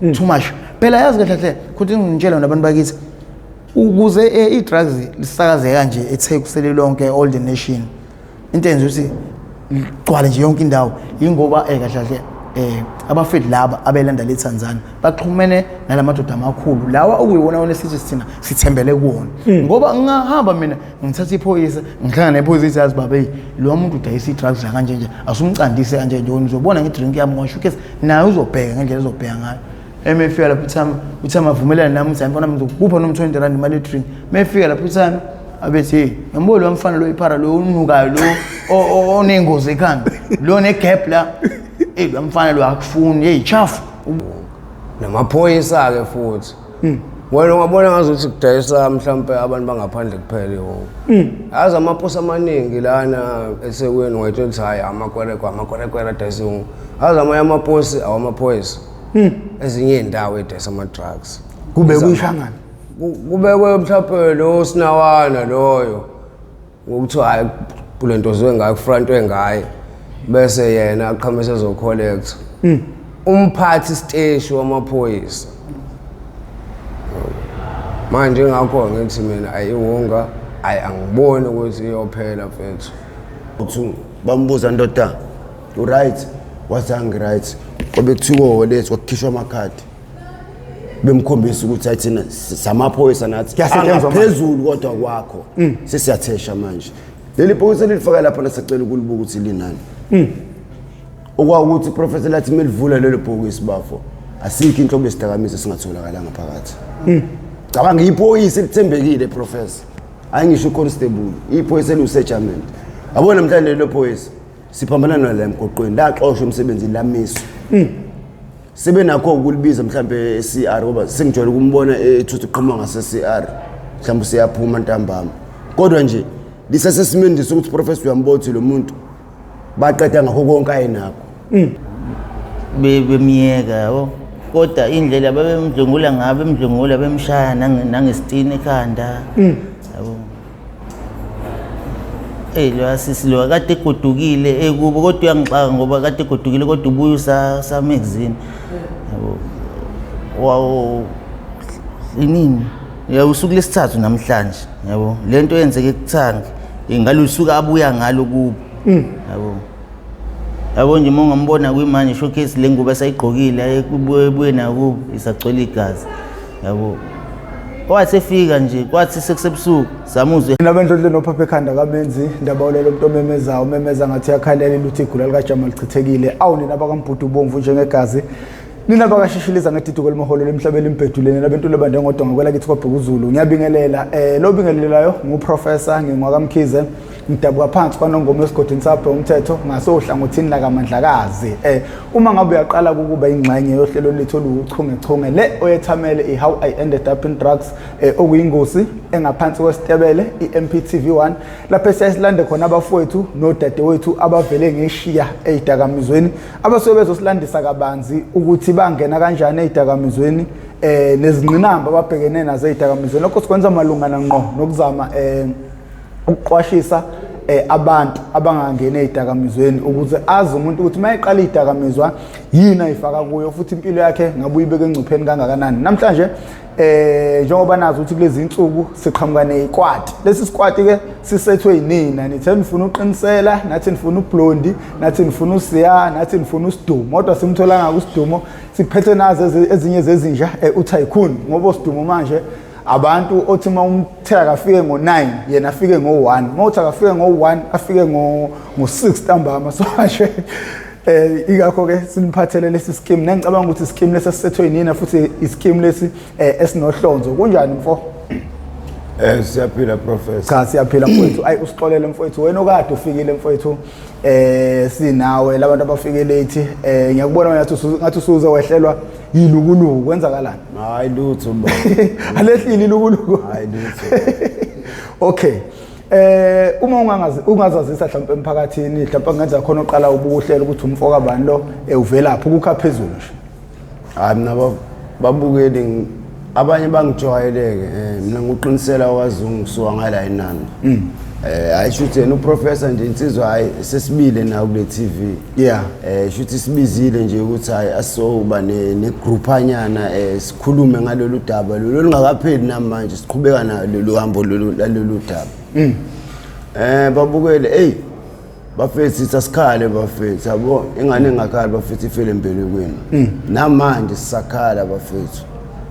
Too much phela, yazi kahle kahle kuthi ngitshela nabantu bakithi ukuze i-drugs lisakazeke kanje eTheku selilonke, all the nation, into enza ukuthi ligcwale nje yonke indawo yingoba kahle kahle abafethu laba abelanda le Tanzania baxhumene nalamadoda amakhulu lawa okuyiwona wona esithi thina sithembele kuwona, ngoba ngingahamba mina ngithatha iphoyisa, ngihlangana nephoyisa, ithi, "Yazi baba, hey, lo muntu udayisa i-drugs la kanje nje, asumcandise kanje nje, wena uzobona nge-drink yami ngasho." Naye uzobheka ngendlela ezobheka ngayo. Emefika lapho uthama, uthama avumelane nami ukuthi, "Hayi mfana, ngizokupha noma R20 imali ye-drink." Mefika lapho uthama abethi, "Hey, ngiyambona lo mfana lo, iphara lo unukayo lo, onengozi ekhanda lo, ne-gap la, eyi, lo mfana lo akufuni, hey, chafu." Namaphoyisa-ke futhi, wena ungabona ngazuthi kudayisa mhlampe abantu bangaphandle kuphela ihhoko. Yazi amaposi amaningi lana eThekwini ungayitshela ukuthi hhayi, amakwerekwe, amakwerekwere adayisa ihhoko. Yazi amanye amaposi awamaphoyisa, ezinye iy'ndawo ey'dayisa ama-drugs. Kube kuyishangana. Kubekwe mhlawumbe lo sinawana loyo ngokuthiwa hhayi, kule nto ziwe ngayo, kufrontwe ngaye, bese yena aqhamuke ezo-collect umphathi siteshi wamaphoyisa. Manje ngakho ngithi mina ayiwunga, ayi, angiboni ukuthi iyophela, mfethu. Uthi bambuza, "Ndoda, u-right?" Wathi, "Angi-right." Kwabe kuthiwa lethu kwakukhishwa amakhadi, bemkhombisa ukuthi hayi, thina samaphoyisa nathi. Kuyasetshenzwa manje. Angaphezulu kodwa kwakho sesiyathesha manje. Leli bhokisi elifaka lapha nasacela ukulibuka ukuthi linani. Okwawukuthi professor lathi melivula lelo bhokisi, bafo, asikho inhlobo yesidakamizwa esingatholakalanga phakathi. Cabanga, iphoyisa elithembekile, professor, hayi ngisho uconstable, iphoyisa eliwusergeant. Yabona namhlanje lelo phoyisa siphambana nalo la emgoqweni, laxoshwa emsebenzini, lamiswa. Sebenakho ukulibiza mhlambe e-CR, ngoba sengijwayele ukumbona ethutha uqhamuka ngase-CR, mhlawumbe useyaphuma ntambama, kodwa nje lisasesimeni nje sokuthi, professor, uyambona ukuthi lo muntu baqeda ngakho konke ayenakho. Bemiyeka yabo, kodwa indlela babemdlwengula ngayo, bemdlwengula, bemshaya nangesitini ekhanda, yabo. Eyi, lo sisi lo kade egodukile ekubo, kodwa uyangixaka ngoba kade egodukile, kodwa ubuye usamagazine, yabo. Wawu inini ya usuku lesithathu namhlanje, yabo, lento yenzeke kuthangi ngalolu suku abuya ngalo kubo, yabo. Yabo nje, uma ungambona kwimanje showcase le ngubo esayigqokile aye buye nakubo isagcwele igazi, yabo. Kwathi efika nje, kwathi sekusebusuku, samuzwe. Nina bendlondlo nophapha ekhanda kamenzi ndaba ulelo muntu omemezayo, umemeza ngathi uyakhalela ukuthi igula likajama lichithekile. Awu nina bakaMbhudu ubomvu njengegazi, nina bakashishiliza ngediduko limaholo lemhlabeni limbhedule, nina bentula bandengodonga kwelakithi kwaBhekuzulu, ngiyabingelela. Lo bingelelayo nguprofessor ngingwakamkhize, ngidabuka phansi kwaNongoma esigodini saphe umthetho ngasohlangothini lakaMandlakazi. Uma ngabe uyaqala ukuba ingxenye yohlelo lethu oluwuchungechunge le oyethamele i-How I Ended Up in Drugs, okuyingosi engaphansi kwesitebele i-MPTV1, lapho esiyasilande khona abafowethu nodadewethu abavele ngeshiya ey'dakamizweni, abasuke bezosilandisa kabanzi ukuthi bangena kanjani ey'dakamizweni nezingqinamba ababhekene nazo ey'dakamizweni. Lokho sikwenza malungana ngqo nokuzama ukuqwashisa abantu abangangeni ey'dakamizweni, ukuze azi umuntu ukuthi uma eqala iy'dakamizwa yini ayifaka kuyo, futhi impilo yakhe ngabe uyibeke engcupheni kangakanani. Namhlanje njengoba nazi ukuthi kulezi insuku siqhamuka neyikwati, lesi sikwati ke sisethwe yinina. Nithe nifuna uqinisela, nathi nifuna ublondi, nathi nifuna usiya, nathi nifuna usidumo, kodwa simtholanga kusidumo. Siphethe nazo ezinye zezinja, utycoon, ngoba usidumo manje abantu othi uma umthela akafike ngo-9, yena afike ngo-1, uma uthi akafike ngo-1, afike ngo-6 ntambama. So manje ingakho ke siniphathele lesi scheme, nengicabanga ukuthi scheme lesi esisethwe yinina, futhi ischeme lesi esinohlonzo. Kunjani, mfo? Siyaphila, professor. Cha, siyaphila, mfowethu. Ayi, usixolele, mfowethu, wena okade ufikile, mfowethu. Sinawe labantu abafike late. Ngiyakubona wena ngathi usuze wehlelwa yilukuluku, kwenzakalani? Hayi lutho, baba. Alehlile ilukuluku? Hayi lutho. Okay. Uma ungangazi ungazazisa mhlawumbe emphakathini, mhlawumbe kungenza khona uqala ubuhlela ukuthi umfoka bani lo, uvelaphi, ukukha phezulu nje. Hayi, mina babukeli abanye bangijwayeleke, mina nguqinisela kwaZungu, ngisuka ngala inani. Hayi, shuthi yena uprofessor nje, insizwa, hayi, sesibile nayo kule TV. Shuthi sibizile nje ukuthi hayi, asoba ne groupanyana, sikhulume ngalolu daba lolu olungakapheli namanje, siqhubeka nalo lolu hambo lolu lalolu daba. Babukele, hey bafethu, asikhale bafethu, yabo, ingane engakhali bafethu ifele embelekweni. Namanje sisakhala bafethu,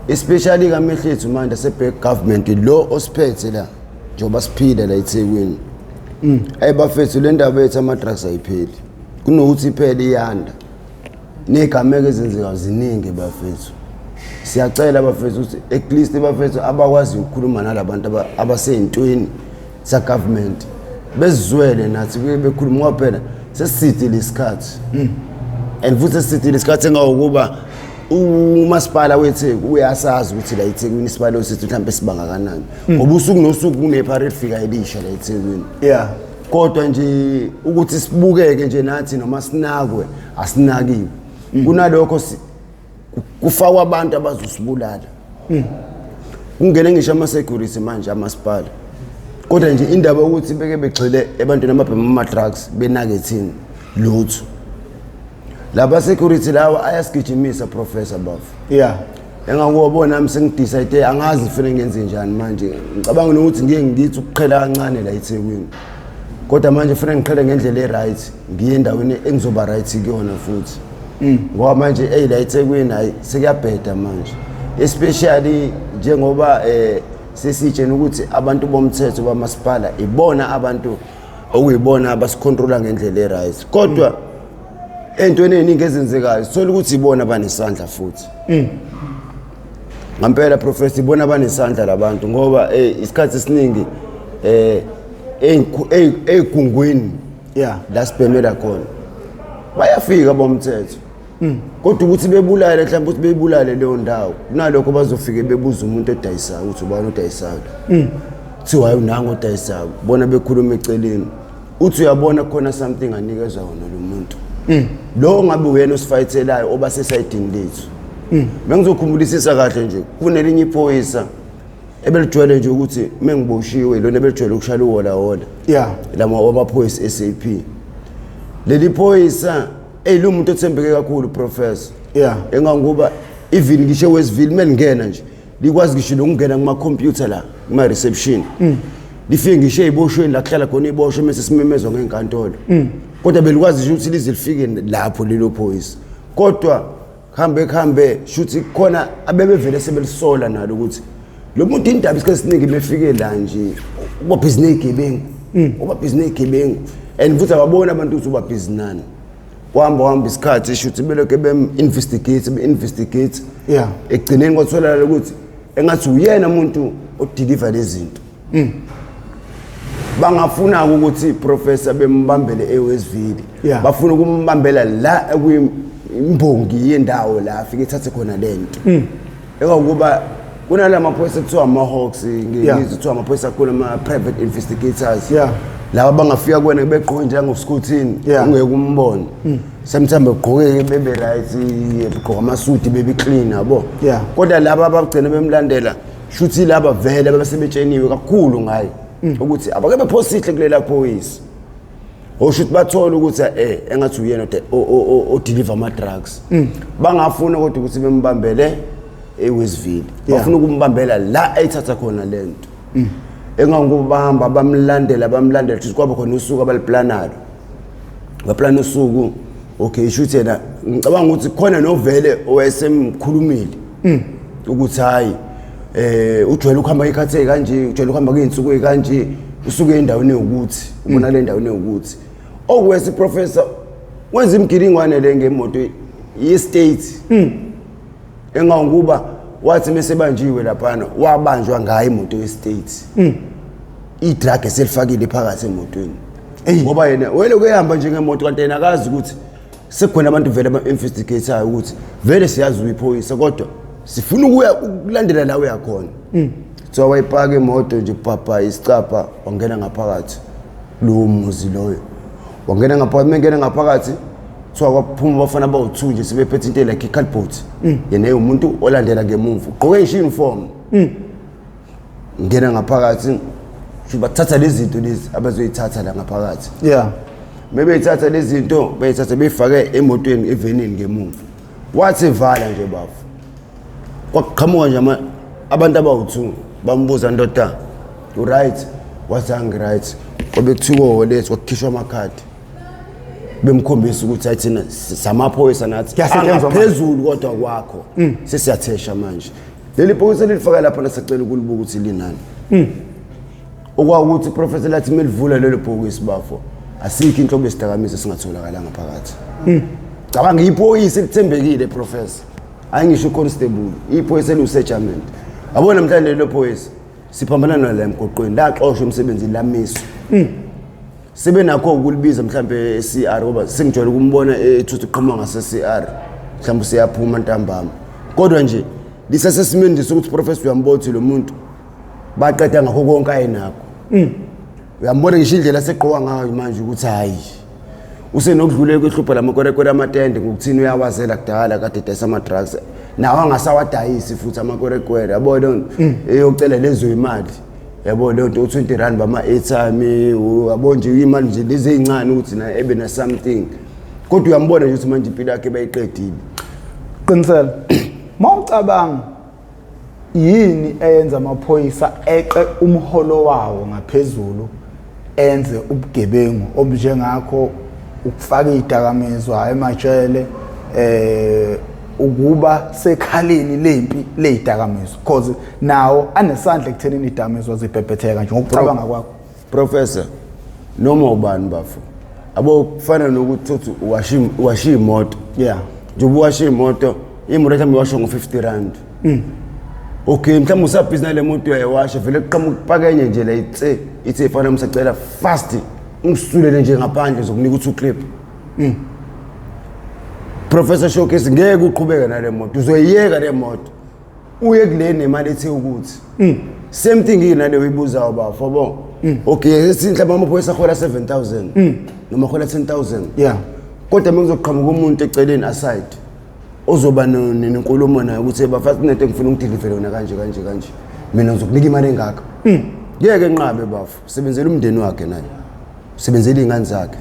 especially kamehlo ethu manje asebhek government lo osiphethe la, njengoba siphila la eThekwini. Hey bafethu, le ndaba yethu ama-drugs ayipheli, kunokuthi iphele iyanda, ney'gameko ezenzekayo ziningi bafethu. Siyacela bafethu ukuthi at least bafethu abakwazi ukukhuluma nalabantu abasey'ntweni sa-government bezizwele nathi bekhuluma, ngoba phela sesiside lesikhathi and futhi sesiside lesikhathi engawukuba umasipala weTheku uyasazi ukuthi la eThekwini isibalo sethu mhlawumbe sibangakanani, ngoba usuku nosuku kunephara elifika elisha la eThekwini. Kodwa nje ukuthi sibukeke nje nathi noma sinakwe, asinakiwe. Kunalokho kufakwa abantu abazosibulala, kungene ngisho ama-security manje amasipala, kodwa nje indaba yokuthi beke begxile ebantwini ababhema ama-drugs, benake thina lutho. Laba security lawa ayasigijimisa, professor bafu. Engakuwabona nami sengidecide, angazi ngifune ngenze njani manje. Ngicabanga nokuthi ngiye ngithi ukuqhela kancane la eThekwini, kodwa manje kufanele ngiqhele ngendlela e-right, ngiye endaweni engizoba right kuyona futhi, ngoba manje eyi, la eThekwini hayi, sekuyabheda manje, especially njengoba sesitshena ukuthi abantu bomthetho bamasipala ibona abantu okuyibona abasicontrola ngendlela e-right, kodwa ey'ntweni ey'ningi ezenzekayo sithola ukuthi ibona abanesandla futhi. Ngampela professor, ibona abanesandla labantu, ngoba isikhathi esiningi ey'gungwini la sibhemela khona bayafika bomthetho, kodwa ukuthi bebulale mhlawumbe, ukuthi beyibulale leyo ndawo, kunalokho bazofike bebuza umuntu odayisayo ukuthi ubani odayisayo. Kuthiwa hayi, unango odayisayo, bona bekhuluma eceleni, uthi uyabona khona something anikezwa wona lo muntu lo, ngabe uyena osifayithelayo oba sesayidini lethu. Bengizokhumbulisa kahle nje, kunelinye iphoyisa ebelijwayele nje ukuthi mengiboshiwe, lona ebelijwayele ukushaya uwola wola lama wamaphoyisa SAP. Leli phoyisa eyilo muntu othembeke kakhulu, professor, engangoba even ngisho eWestville melingena nje, likwazi ngisho nokungena kuma-computer la kuma-reception, lifike ngisho ey'boshweni la kuhlala khona iboshwe mese simemezwa ngenkantolo, kodwa belikwazi nje ukuthi lize lifike lapho lelo phoyisa. Kodwa kuhambe kuhambe, shuthi khona abebevele sebelisola nalo ukuthi lo muntu indaba isikhathi esiningi befike la nje uba busy ney'gebengu, uba busy ney'gebengu, and futhi ababoni abantu ukuthi uba busy nani. Kuhamba kuhamba isikhathi, shuthi belokhu bem-investigate, be-investigate, ekugcineni kwatholakala ukuthi engathi uyena umuntu odeliver lezi zinto. Bangafuna ukuthi professor bembambele eWestville, bafuna ukumbambela la ekuyimbongi yendawo la afike ethathe khona lento, engakuba kunala maphoyisa kuthiwa ama-hawks, ngizwe kuthiwa amaphoyisa akhona ama-private investigators, laba bangafika kuwena begqoke njengosikhuthini, ungeke umbone. Sometimes begqoke bebe right, begqoke amasudi, bebe clean, yabo. Kodwa laba abagcina bemlandela, shuthi laba vele babesebetsheniwe kakhulu ngayo ukuthi abake bephosihle kulela phoyisa, osho ukuthi bathola ukuthi engathi uyena odeliver ama-drugs. Bangafuna kodwa ukuthi bembambele eWestville, bafuna ukumbambela la ayithatha khona lento, engangokuba bahamba bamlandela, bamlandela, futhi kwaba khona usuku abaliplanayo, baplana usuku. Okay, shuthi yena ngicabanga ukuthi khona novele owayesemkhulumile ukuthi hayi, ujwayele ukuhamba ikhathi kanje, ujwayele ukuhamba kuyinsuku kanje, usuke endaweni yokuthi ubona le endaweni yokuthi okwesi. Professor, wenza imigilingwane le ngemoto ye-state, engangokuba wathi mesebanjiwe laphana, wabanjwa ngayo imoto ye-state, i-drug eselifakile phakathi emotweni, ngoba yena wele kuyahamba njengemoto, kanti yena akazi ukuthi sekukhona abantu vele aba-investigator ukuthi vele siyazi uyiphoyisa, kodwa sifuna ukuya ukulandela la uyakhona. So wayipaka imoto nje papa isicapha, wangena ngaphakathi lowo muzi loyo, wangena ngaphakathi. Mengena ngaphakathi, kuthiwa kwaphuma abafana bawu-two nje sebephethe into like i-cardboard, yena umuntu olandela ngemuva ugqoke ngisho uniform, ngena ngaphakathi. Shuthi bathatha lezi zinto lezi abazoyithatha la ngaphakathi. Mebeyithatha lezi zinto, beyithatha beyifake emotweni, evenini ngemuva. Wathi vala nje bafo, kwakuqhamuka nje abantu abawu-2, bambuza, "Ndoda, u-right?" Wathi, "Angi-right." Kwabe kuthiwa wolethu, kwakukhishwa amakhadi, bemkhombisa ukuthi hayi, thina samaphoyisa nathi. Kuyasetshenzwa manje. Angaphezulu kodwa kwakho sesiyathesha manje. Leli bhokisi elifaka lapha, nasacela ukulibuka ukuthi linani. Okwawukuthi professor lathi melivula lelo bhokisi bafo, asikho inhlobo yesidakamizwa esingatholakalanga phakathi. Cabanga, iphoyisa elithembekile, professor, hayi ngisho uconstable, iphoyisa eliwusergeant. Yabona namhlanje lelo phoyisa siphambana nalo la emgoqweni, laxoshwa emsebenzini, lamiswa. Sebenakho ukulibiza mhlambe e-CR, ngoba sengijwayele ukumbona ethutha uqhamuka ngase-CR, mhlawumbe useyaphuma ntambama, kodwa nje lisasesimeni sokuthi, professor, uyambona ukuthi lo muntu baqeda ngakho konke ayenakho. Uyambona ngisho indlela asegqoka ngayo manje ukuthi hayi, usenokudlula kwehlupha lamakwerekwere amatende ngokuthini, uyawazela kudala kade edayisa ama-drugs, nawo angasawadayisi futhi amakwerekwere, yabo leyo nto, eyocela lezo imali, yabo leyo nto, u-R20 bama-airtime, yabo nje imali nje lezi ey'ncane ukuthi naye ebe na-something, kodwa uyambona nje ukuthi manje impilo yakhe bayiqedile. Qinisela, mawucabanga, yini eyenza amaphoyisa eqe umholo wawo ngaphezulu, enze ubugebengu obunjengakho ukufaka izidakamizwa emajele, ukuba sekhaleni lempi lezidakamizwa, because nawo anesandla ekuthenini izidakamizwa zibhebhetheka nje, ngokucabanga kwakho? Professor, noma ubani bafo, abo kufana nokuthi uthi uwashiya imoto. Njengoba uwashiya imoto, imoto mhlawumbe iwashwa ngo-R50. Okay, mhlawumbe usabhizi nale moto, uyayiwasha vele, kuqhamuka kupaka enye nje la, itse ithe ifana, msacela fast ungisulele nje ngaphandle, zokunika u-two clip. Professor Showcase, ngeke uqhubeke nale moto, uzoyiyeka le moto, uye kule nemali ethe ukuthi. Same thing yini nale uyibuzayo bafo, bo okay, esithi mhlawumbe amaphoyisa ahola 7000 noma ahola 10,000, kodwa uma kuzoqhamuka umuntu eceleni aside ozoba nenkulumo naye ukuthi bafasi, kunento engifuna ungidilivele yona kanje kanje kanje, mina ngizokunika imali engaka, ngeke enqabe bafo. Sebenzela umndeni wakhe naye, sebenzela iy'ngane zakhe.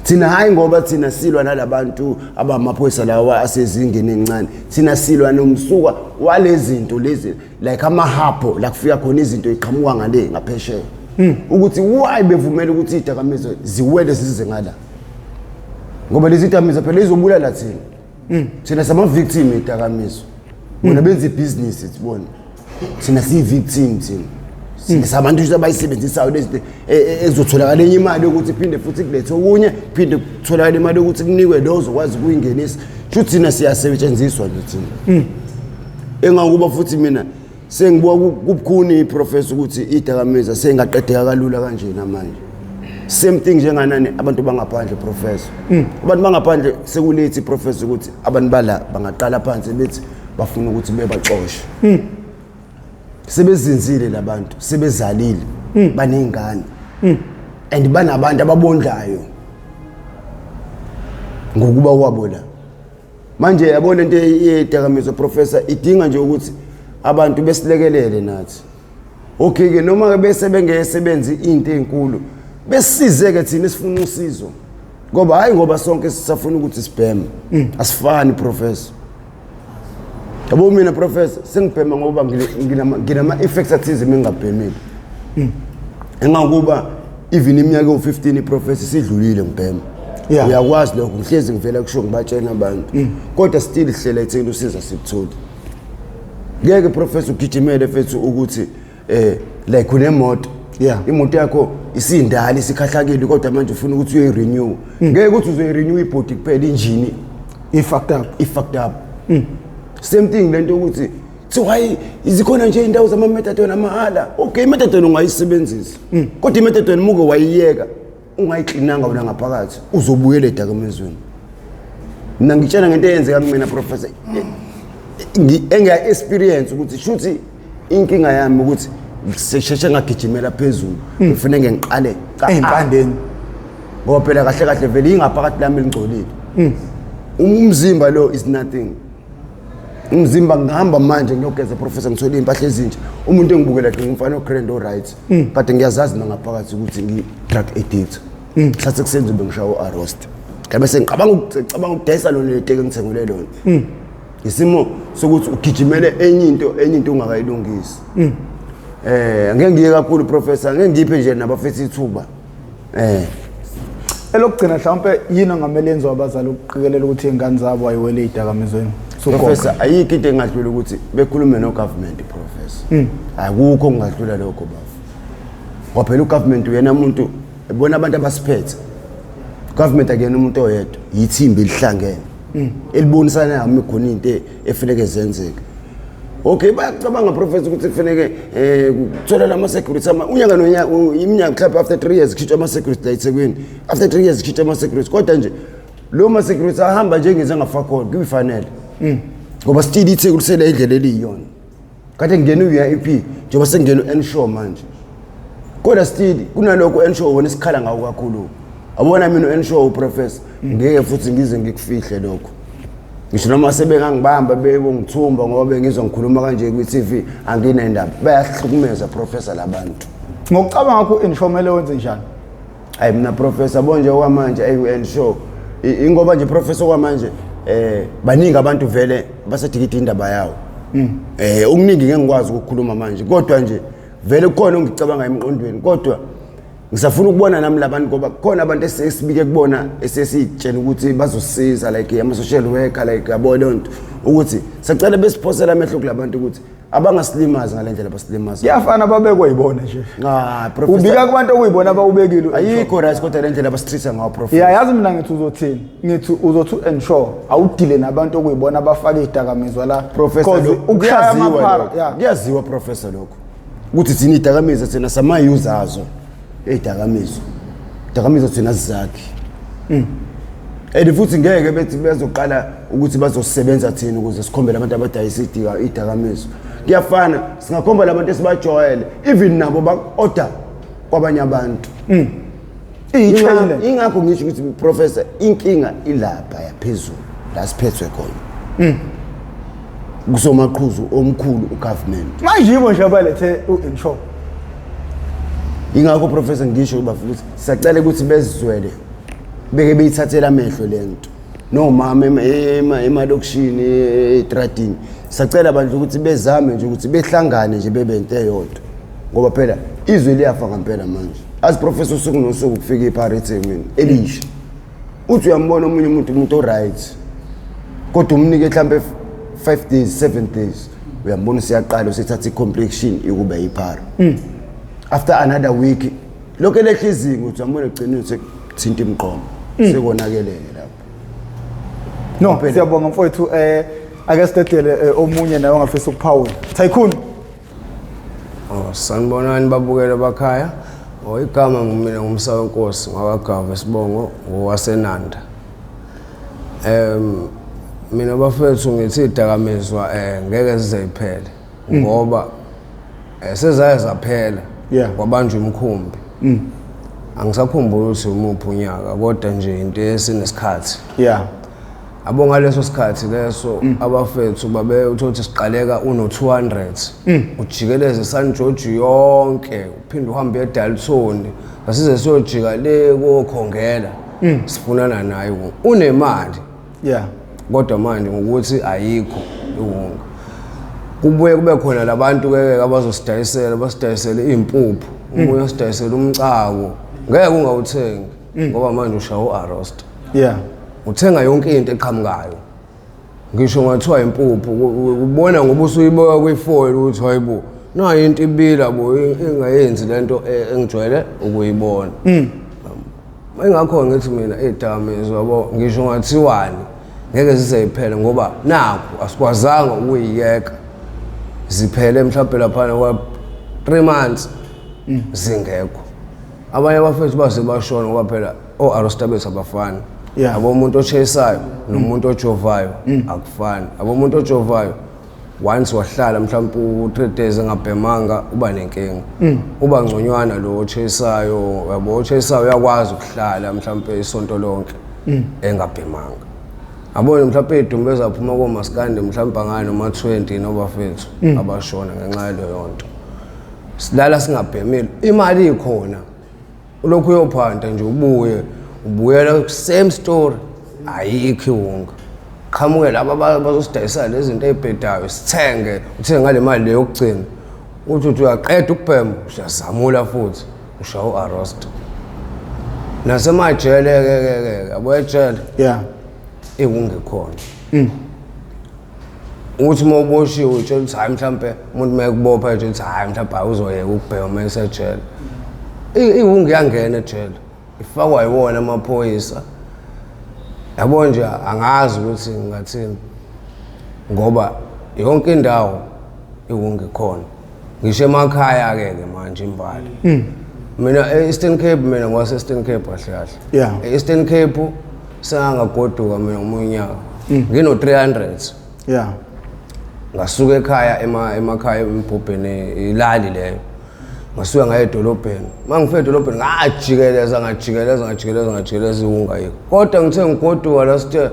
Thina hayi, ngoba thina silwa nalabantu abamaphoyisa lawa asezingeni encane, thina silwa nomsuka walezi zinto lezi, like amahabho la kufika khona izinto iqhamuka ngale ngaphesheya, ukuthi why bevumela ukuthi iy'dakamizwa ziwele zize ngala, ngoba lezi dakamizwa phela izobulala thina. Thina sama-victim ey'dakamizwa, bona benza ibhizinisi, sibona thina siyi-victim. Thina sabantu nje abayisebenzisayo lezi zinto, ezotholakala enye imali yokuthi phinde futhi kulethe okunye, phinde kutholakala imali yokuthi kunikwe lo ozokwazi ukuyingenisa. Shuthi thina siyasetshenziswa nje thina. Engakuba futhi mina sengibuka kubukhuni, professor, ukuthi idakamizwa sengaqedeka kalula kanjena manje. Same thing njenganani abantu bangaphandle, professor, abantu bangaphandle sekulethi, professor, ukuthi abantu bala bangaqala phansi bethi bafuna ukuthi bebaxoshe. Sebezinzile labantu, sebezalile, baney'ngane and banabantu ababondlayo ngokuba kwabo la. Manje yabo lento yedakamizwa, professor, idinga nje ukuthi abantu besilekelele nathi. Okay ke, noma ke bese bengesebenzi into ezinkulu, besizeke thina esifuna usizo, ngoba hayi, ngoba sonke sisafuna ukuthi sibheme, asifani, professor. Yabo mina, professor, sengibhema ngoba nginama effects athize mengingabhemile, engakuba even iminyaka ewu-15, professor, sidlulile ngibhema. Uyakwazi lokho, ngihlezi ngivela kusho, ngibatshena abantu, kodwa still hlela ekutheni usiza sikutholi. Ngeke, professor, ugijimele fethu ukuthi like unemoto, imoto yakho isindala, isikhahlakile, kodwa manje ufuna ukuthi uyoyi-renew. Ngeke ukuthi uzoyi-renew ibhodi kuphela, injini i-fucked up. I-fucked up. Same thing lento ukuthi kuthiwa hayi, zikhona nje iy'ndawo zama-methadone amahhala. Okay, i-methadone ungayisebenzisa, kodwa i-methadone muke wayiyeka ungayiklinanga wena ngaphakathi, uzobuyela edakamizweni. Mina ngitshela ngento eyenzeka kumina, professor, engiya-experience ukuthi shuthi inkinga yami ukuthi sesheshe ngagijimela phezulu, ngifuneke ngiqale Ey'mpandeni. Ngoba phela kahle kahle vele ingaphakathi lami lingcolile. Umzimba lo is nothing. Umzimba ngihamba manje ngiyogeza, professor, ngithole iy'mpahla ezintsha. Umuntu engibukela ke ngumfana o-grand, o-right, but ngiyazazi nangaphakathi ukuthi ngi-drug addict. Sathi kusenza bengishaya u-arrest, ngabe sengicabanga ukudayisa lona leteki engithengele lona. Isimo sokuthi ugijimele enye into, enye into ungakayilungisi. Ngeke ngiye kakhulu, professor, ngeke ngiphe nje nabafethu ithuba. Elokugcina, mhlawumpe yini ongamele yenziwe abazali ukuqikelela ukuthi iy'ngane zabo ayiwele ey'dakamizweni? Professor, ayikho into engadlula ukuthi bekhulume no-government, professor. Akukho okungadlula lokho, bafo, ngoba phela u-government uyena muntu ebona abantu abasiphethe. Government akuyena umuntu oyedwa, yithimba elihlangene elibonisana nami khona into efuneke zenzeke. Okay, bayacabanga, professor, ukuthi kufaneke kuthola lama security ama unyaka nonyaka, iminyaka, mhlawumbe after 3 years kushintshwa ama-security la eThekwini, after 3 years kushintshwa ama-security, kodwa nje lo ma-security ahamba njengeze angafakho kuyifanele, ngoba still iTheku lisele indlela eliyiyona. Kade ngena u-UIP, njengoba sengena u-ensure manje, kodwa still kunalokho u-ensure wona isikhala ngawo kakhulu. Abona mina u-ensure, u-professor, ngeke futhi ngize ngikufihle lokho, ngisho noma sebengangibamba bebongithumba ngoba bengizwa ngikhuluma kanje kwi-TV, anginendaba. Bayahlukumeza, professor, labantu. Ngokucabanga kwakho, u-ensure kumele wenze njani? Hayi, mina, professor, bonje okwamanje ayi-ensure ingoba nje, professor, okwamanje baningi abantu vele basadikida indaba yawo. Okuningi ngeke ngikwazi ukukhuluma manje, kodwa nje vele kukhona ongicabanga emqondweni, kodwa ngisafuna ukubona nami labantu, ngoba kukhona abantu esibike kubona esesitshela ukuthi bazosiza, like ama-social worker, like yabo leyo nto, ukuthi sacela besiphosela amehlo kulabantu ukuthi abangasilimazi ngale ndlela basilimaza. Kuyafana, babekwe yibona nje. Ah, professor. Ubika kubantu okuyibona abawubekile. Ayikho right kodwa le ndlela abasitreat ngawo, professor. Ya, yazi mina ngithi uzothini, ngithi uzothi u-ensure awudile nabantu okuyibona abafake iy'dakamizwa la. Professor, 'Cause ukushaya kuyaziwa amaphara lokho. ya. Kuyaziwa, professor, lokho ukuthi thina iy'dakamizwa thina sama-use azo ey'dakamizwa, dakamizwa thina sizakhi, and futhi ngeke bethi bezoqala ukuthi bazosebenza thina ukuze sikhombele abantu abadayisa iy'dakamizwa. Kuyafana singakhomba labantu esibajwayele, even nabo ba-order kwabanye abantu. Iyi-chain le. Ingakho ngisho ukuthi, professor, inkinga ilapha yaphezulu la siphethwe khona kusomaqhuzu omkhulu, u-government. Manje yibo nje abalethe u-ensure. Ingakho, professor, ngisho kuba futhi siyacela ukuthi bezizwele, beke beyithathela amehlo le nto nomama emalokishini, etradini. Sacela bandla ukuthi bezame nje ukuthi behlangane nje bebe into eyodwa, ngoba phela izwe liyafa ngempela manje. Azi, professor, usuku nosuku kufika iphara eThekwini elisha. Uthi uyambona omunye umuntu, umuntu o-right, kodwa umnike mhlampe 5 days, 7 days, uyambona usiyaqala usethatha i-complexion yokuba yiphara. After another week lokho elehla izinga, uthi uyambona egcineni sekuthinta imiqomo, sekonakeleke lapho. No, siyabonga mfowethu. Ake sidedele omunye naye ongafisa ukuphawula. Tycoon. Oh, sanibonani babukele bakhaya. Oh, igama ngumina ngumsa wenkosi ngwakagava, isibongo ngowasenanda. Mina bafethu ngithi idakamizwa ngeke zize iphele ngoba sezaye zaphela kwabanjwa umkhumbi. Angisakhumbuli ukuthi umuphi unyaka, kodwa nje into esinesikhathi. Abo ngaleso sikhathi leso abafethu babe uthola ukuthi siqaleka uno 200, ujikeleze San George yonke, uphinde uhambe eDalton, asize siyojika le kokhongela sifunana naye unemali. Kodwa manje ngokuthi ayikho iwunga, kubuye kube khona labantu ke abazosidayisela, basidayisele impuphu, ubuye usidayisele umcako, ngeke ungawuthengi ngoba manje ushaya u-arrest. Uthenga yonke into eqhamukayo, ngisho ngathiwa impuphu, ubona ngoba usuyiboka kwi-foil ukuthi hayibo, nayo into ibila bo, ingayenzi lento engijwayele ukuyibona. Ingakho ngithi mina iy'dakamizwa yabo, ngisho ngathiwani, ngeke zize yiphele ngoba nakhu asikwazanga ukuyiyeka ziphele. Mhlawumbe laphana kwa 3 months zingekho, abanye abafethu baze bashona, ngoba phela o-arresta bethu abafani. Abo umuntu oshayisayo nomuntu ojovayo akufani. Abo umuntu ojovayo, once wahlala mhlawumbe u-3 days engabhemanga, uba nenkinga, uba ngconywana lo ochayisayo. Yabo, ochayisayo uyakwazi ukuhlala mhlawumbe isonto lonke engabhemanga. Yabona mhlawumbe idumbe ezaphuma komaskandi mhlawumbe angani noma 20 nobafethu abashona ngenxa yaleyo nto. Silala singabhemile, imali ikhona. Ulokhu uyophanda nje ubuye ubuyela same story, ayikho iwunga. Qhamuke laba bazosidayisa lezi zinto ey'bhedayo sithenge, uthenge ngale mali leyo yokugcina. Uthi uthi uyaqeda ukubhema usiyazamula futhi ushaya u-arrest. Nasemajele ke ke ke yabo ejele iwunga ikhona. Uthi uma uboshiwe utshela ukuthi hhayi mhlampe umuntu uma ekubopha etshela ukuthi hhayi mhlampe hhayi uzoyeka ukubhema uma esejele. Iwunga iyangena ejele, ifakwa yiwona amaphoyisa. Yabo nje angazi ukuthi ngingathini ngoba yonke indawo iwunga ikhona. Ngisho emakhaya-ke ke manje imbali. Mina e-Eastern Cape, mina ngwase-Eastern Cape kahle kahle. E-Eastern Cape sengangagoduka mina ngomunye unyaka. Ngino-300. Ngasuka ekhaya emakhaya embhubheni ilali leyo. Ngasuka ngaya edolobheni. Uma ngifika edolobheni ngajikeleza ngajikeleza ngajikeleza ngajikeleza iwunga yikho. Kodwa ngithe ngigoduka last year,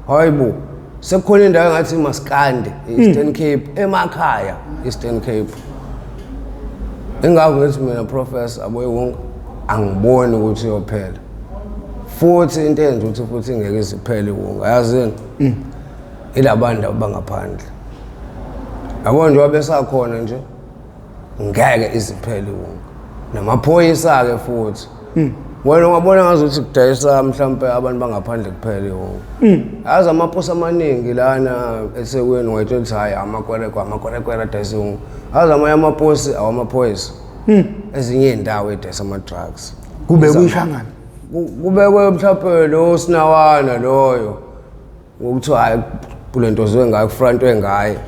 hayibo, sekukhona indawo engathi maskandi e-Eastern Cape, emakhaya Eastern Cape. Ingakho ngithi mina professor abo iwunga angiboni ukuthi iyophela. Futhi into eyenza ukuthi futhi ingeke iziphele iwunga, yazini? Ilabantu abangaphandle. Yabo njengoba besakhona nje ngeke iziphele iwunga. Namaphoyisa-ke futhi. Wena ungabona ngazuthi kudayisa mhlampe abantu bangaphandle kuphela iwunga. Yazi amaposi amaningi lana eThekwini ungayitshela ukuthi hhayi amakwerekwe amakwerekwere adayisa iwunga. Yazi amanye amaposi awamaphoyisa. Ezinye iy'ndawo ey'dayisa ama-drugs. Kube kuyishangana. Kubekwe mhlampe lo sinawana loyo ngokuthiwa hhayi kulento zwe ngayo kufrontwe ngaye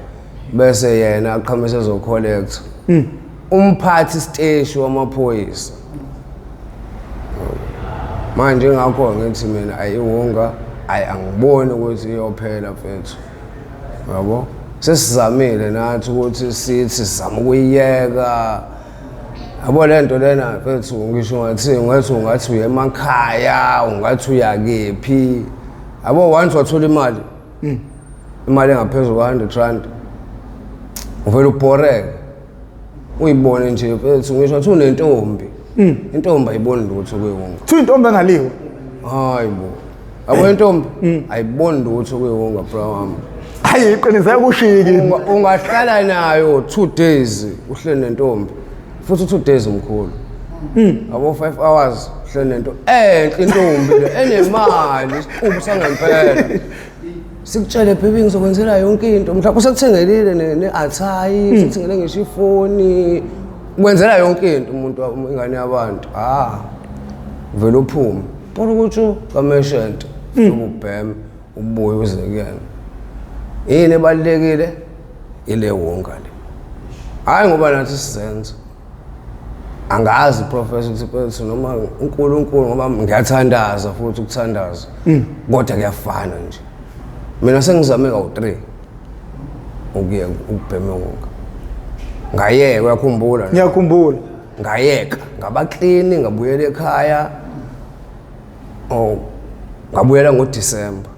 bese yena aqhamuke ezocollecta. Umphathi siteshi wamaphoyisa. Manje ngakho ngithi mina ayiwunga ayi angiboni ukuthi iyophela mfethu. Yabo? Sesizamile nathi ukuthi sithi sizama ukuyiyeka. Yabo le nto lena mfethu ngisho ngathi ngathi ungathi uya emakhaya, ungathi uya kephi. Yabo once wathola imali, imali engaphezulu kwa-100 rand, uvele ubhoreke. Uyibone nje mfethu ngisho ngathi unentombi. Intombi ayiboni lutho kuyiwunga. Kuthiwa intombi engaliwe. Hayi bo. Yabo intombi ayiboni lutho kuyiwunga bro wami. Hayi iqiniseke kushiki. Ungahlala nayo 2 days uhleli nentombi. Futhi 2 days mkhulu. Yabo 5 hours uhleli nentombi. Enhle intombi le enemali isiqubu sangempela. Sikutshele baby ngizokwenzela yonke into. Mhlawumbe usekuthengelile ne-athayi, sekuthengele ngisho ifoni. Kwenzela yonke into umuntu ingane yabantu. Ah. Vele uphume. Pulukutshu kameshente. Ubheme ubuye uze kuyena. Yini ebalulekile? Ile wonga le. Hayi ngoba nathi sizenza. Angazi professor ukuthi mfethu noma uNkulunkulu ngoba ngiyathandaza futhi ukuthandaza. Kodwa kuyafana nje. Mina sengizame kawu-3 ukuye ukubhema wonga. Ngayeka uyakhumbula? Ngiyakhumbula. Ngayeka, ngaba clean ngabuyela ekhaya. Oh, ngabuyela ngoDecember.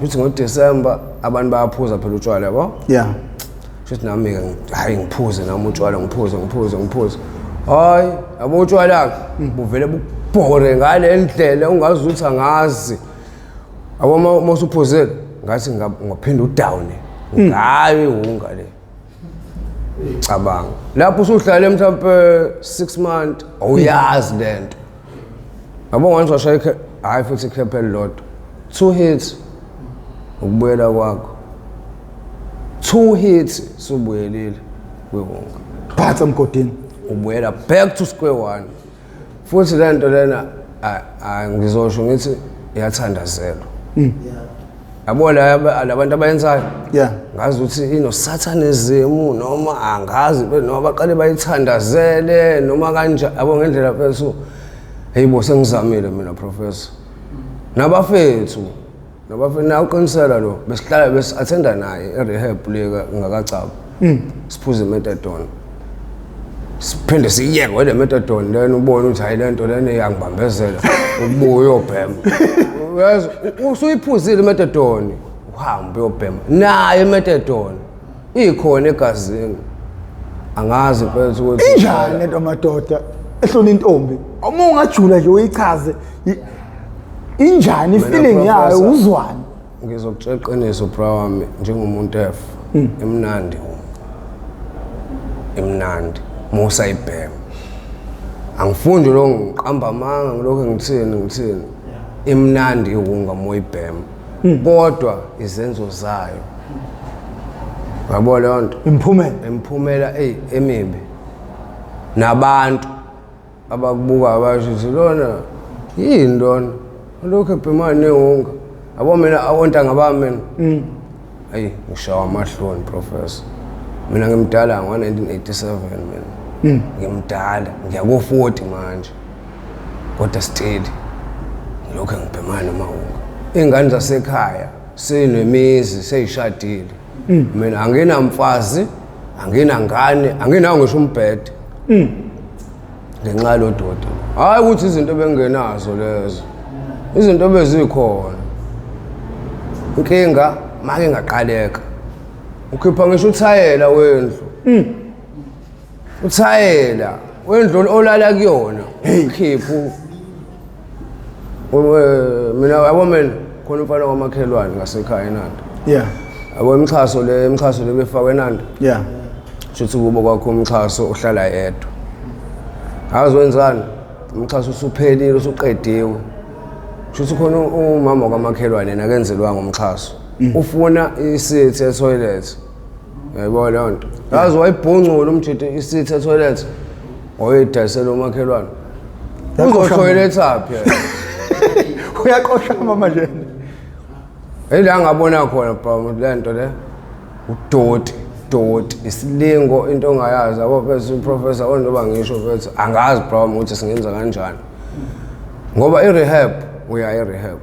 Futhi ngoDecember abantu bayaphuza phela utshwala yabo? Futhi nami ke hayi ngiphuze nami utshwala ngiphuze ngiphuze ngiphuze. Hayi, yabo utshwala buvele bukubhore ngale ndlela ungazi ukuthi angazi. Yabo uma usuphuzile ngathi ngaphinda udown. Ngayo iwunga le. Cabanga. Lapho usuhlale mhlawumbe 6 months awuyazi lento. Yabo once washaya hayi futhi ikhephe elilodwa. 2 hits ukubuyela kwakho. 2 hits subuyelile kwiwunga. Phatha emgodini. Ubuyela back to square one. Futhi lento lena ngizosho ngithi iyathandazelwa. Yabo labantu abayenzayo. Ngazi ukuthi ino satanism noma angazi noma baqale bayithandazele noma kanjani yabo ngendlela mfethu. Hey bo sengizamile mina professor. Nabafethu nabafethu uqinisela lo besihlala besi-attenda naye e-rehab le ngakacaba. Siphuze methadone. Siphinde siyeke wele methadone lena, ubone ukuthi hayi lento lena iyangibambezela, ubuye uyobhema. Uyazi, usuyiphuzile imethadone, uhambe uyobhema nayo imethadone ikhona egazini. Angazi mfethu ukuthi Injani lento madoda ehlona intombi? Uma ungajula nje uyichaze, injani i-feeling yayo? Professor. Uzwani? Ngizokutshela iqiniso, bra wami, njengomuntu ef imnandi, imnandi musa ibhema. Angifuni lo ngiqamba amanga, ngilokhu ngithini, imnandi iwunga moyibhema, kodwa izenzo zayo, yabo leyo nto. Imphumela. Imiphumela eyi emibi, nabantu abakubuka basho ukuthi lona yini lona lokhu ebhemane newunga, yabo. Mina awontanga bami mina, ayi, ngishawa amahloni, professor. Mina ngimdala ngo-1987, mina ngimdala, ngiyaku-40 manje, kodwa still ngilokhu ngibhemana namawunga. Iy'ngane zasekhaya seyinemizi, seyishadile. Mina anginamfazi, anginangane, anginawo ngisho umbhede ngenxa yalo doti. Hhayi ukuthi izinto bengenazo lezo, izinto bezikhona. Inkinga make ngaqaleka ukhipha ngisho uthayela wendlu, uthayela wendlu olala kuyona ukhipha. Mina, yabo, mina khona umfana kwamakhelwane ngasekhaya eNanda. Yabo imixhaso le, imixhaso le befakwe eNanda. Shuthi kubo kwakho umxhaso, uhlala yedwa. Azi wenzani, umxhaso usuphelile, usuqediwe. Shuthi khona umama kwamakhelwane yena akenzelwanga umxhaso, ufuna isithi etoilet, uyayibona leyo nto? Yazi wayibhungcula umjidi isithi etoilet, wayidayisela umakhelwane. Yaqosha. Uzotoilet aphi yena? Uyaqosha mama nje. Ila ngabona khona, bro, le nto le udoti, doti, isilingo, into ongayazi, yabo mfethu. Professor, ondoba ngisho mfethu, angazi, bro, ukuthi singenza kanjani, ngoba i-rehab, uya e-rehab.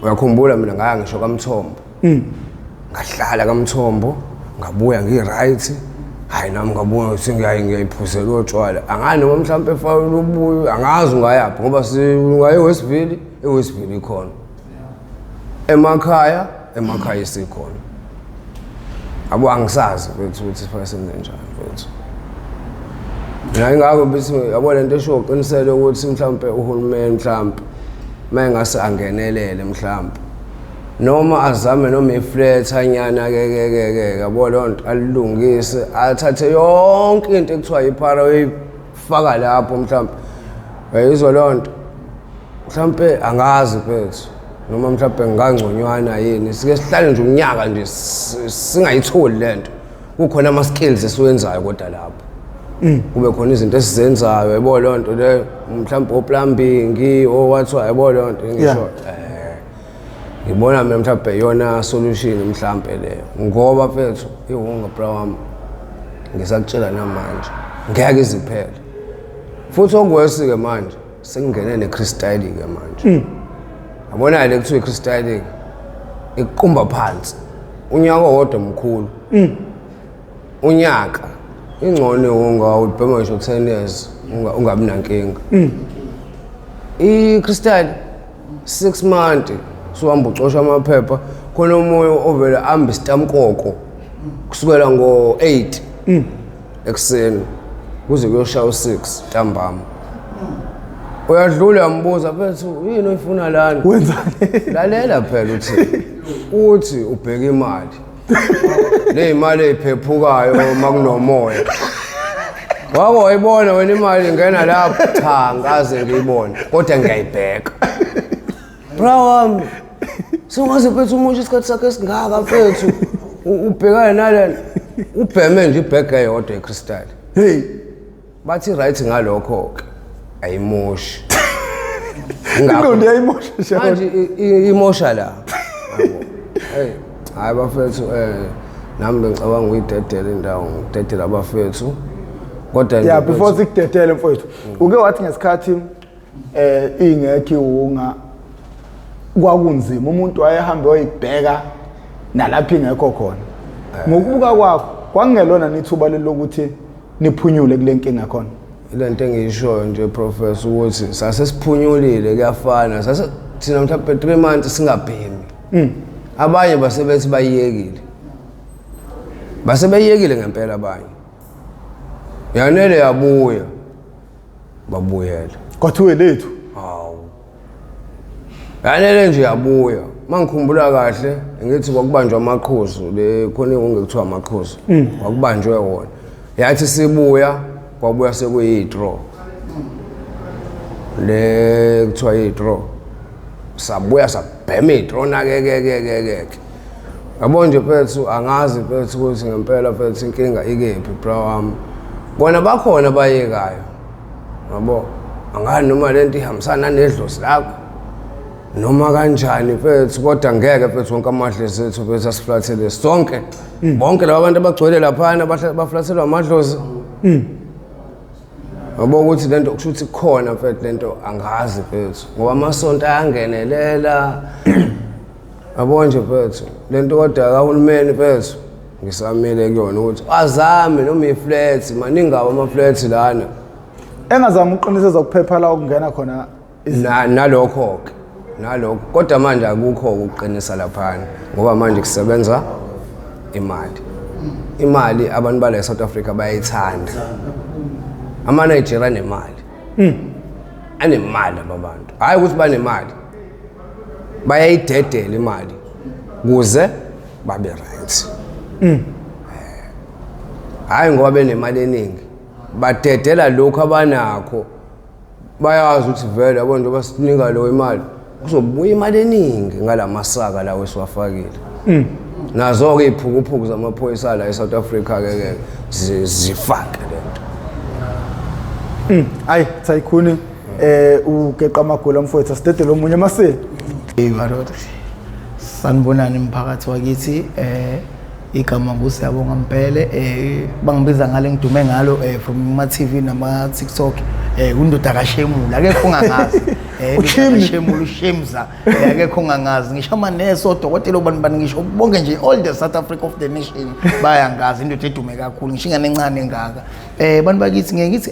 Uyakhumbula mina ngaya ngisho kaMthombo, ngahlala kaMthombo, ngabuya ngi-right. Hayi, nami ngabuya ukuthi ngiyayiphuzela otshwala. Angazi noma mhlawumpe efakele ubuye, angazi ungayaphi, ngoba ungaye e-Westville, e-Westville ikhona, emakhaya, emakhaya isikhona, abo. Angisazi mfethu ukuthi sifake senze njani, mfethu. Mina ingakho bethi, yabo, lento esho uqinisele ukuthi mhlawumpe uhulumeni mhlawumpe uma engase angenelele, mhlawumpe noma azame noma iflat anyana ke ke ke ke, yabo leyo nto, alilungise, athathe yonke into ekuthiwa iphara uyifaka lapho mhlawumpe, uyayizwa leyo nto? Mhlawumpe angazi mfethu noma mhlawumpe ngingangconywana yini, sike sihlale nje unyaka nje singayitholi lento. Kukhona ama-skills esiwenzayo, kodwa lapho kube khona izinto esizenzayo, yabo leyo nto leyo, mhlawumbe o-plumbing owathiwa, yabo leyo nto ngisho. Ngibona mina mhlawumbe iyona solution mhlawumbe leyo, ngoba mfethu iwunga, bra wami, ngisakutshela namanje, ngeke iziphele. Futhi okuwesi-ke manje sekungene ne-crystal-ke manje, yabona le kuthiwa i-crystal iqumba phansi unyaka owodwa mkhulu unyaka. Ingcono unga ubhema ngisho 10 years ungabi nankinga. I-crystal 6 months suhamba ucosha amaphepha. Khona omunye ovele ambe isitamkoko kusukela ngo-8 ekuseni kuze kuyoshaya u-6 ntambama. Uyadlula, uyambuza, mfethu, yini oyifuna lana? Wenzani? Lalela phela, uthi ubheka imali le imali eyiphephukayo uma kunomoya. Wake wayibona wena imali ingena lapho? Cha, ngikaze ngiyibone, kodwa ngiyayibheka, bra wami. Sungaze mfethu umusho isikhathi sakho esingaka, mfethu, ubhekane nalena, ubheme nje ibhege eyodwa ecrystal. Hey. Bathi right ngalokho-ke ayimoshi. Ingqondo iyayimosha nje. Manje imosha la. Yabo. Hey, hayi bafethu, nami bengicabanga ukuyidedela indawo, ngidedela abafethu, kodwa nje Yeah, before mfethu, sikudedele mfowethu, uke wathi ngesikhathi ingekho iwunga kwakunzima, umuntu wayehambe wayibheka nalapho ingekho khona. Ngokubuka kwakho, kwakungelona nithuba lokuthi Niphunyule kule nkinga khona. Ile nto engiyishoyo nje, professor, ukuthi sase siphunyulile, kuyafana sase thina mhlawumbe 3 months singabhemi. Abanye basebethi bayiyekile, basebeyiyekile ngempela abanye. Yanele yabuya, babuyela. Kwathiwe lethu. Hawu, yanele nje yabuya. Mangikhumbula kahle, ngithi kwakubanjwa amaqhuzu le khona ingekuthiwa amaqhuzu, kwakubanjwe wona. Yathi sibuya, kwabuya sekuyi-draw le kuthiwa yi-draw. Sabuya sabhema i-draw nakekekekeke. Yabo nje mfethu, angazi mfethu ukuthi ngempela mfethu inkinga ikephi, bra wami. Bona bakhona abayekayo, yabo, angani noma lento ihambisana nedlozi lakho noma kanjani mfethu, kodwa ngeke mfethu wonke amadlozi ethu mfethu asiflathele sonke. Bonke laba bantu abagcwele laphana baflathelwa amadlozi, yabo, ukuthi lento kusho ukuthi khona mfethu lento, angazi mfethu, ngoba amasonto ayangenelela, yabo nje mfethu lento. Kodwa kahulumeni mfethu ngisamile kuyona ukuthi azame noma i-flat, maningi kabi ama-flat lana. Engazami ukuqinisa ezokuphepha la okungena khona. Nalokho-ke, nalokho, kodwa manje akukho ukuqinisa laphana ngoba manje kusebenza imali. Imali abantu bala e-South Africa bayayithanda. Ama-Nigeria anemali, anemali aba bantu. Hhayi ukuthi banemali, bayayidedela imali kuze babe right. Hhayi ngoba benemali eningi, badedela lokhu abanakho. Bayazi ukuthi vele, yabo, njengoba sinika lo imali, kuzobuya imali eningi ngalamasaka lawo esiwafakile. Nazo-ke iy'phukuphuku zamaphoyisa la e-South Africa-ke ke zifake lento. Ayi, Tycoon, ugeqa amagula mfowethu, asidedele omunye maseli. Hey madoda. Sanibonani mphakathi wakithi. Igama nguSiyabonga Mpele, bangibiza ngale ngidume ngalo from ama TV nama TikTok, undoda kaShemula, akekho ongangazi. Ushimni. Shemula, uShemza, akekho ongangazi, ngisho amanesi, odokotela, obani bani, ngisho bonke nje, all the South Africa of the nation bayangazi, indoda edume kakhulu, ngisho ingane encane engaka. Bantu bakithi, ngeke ngithi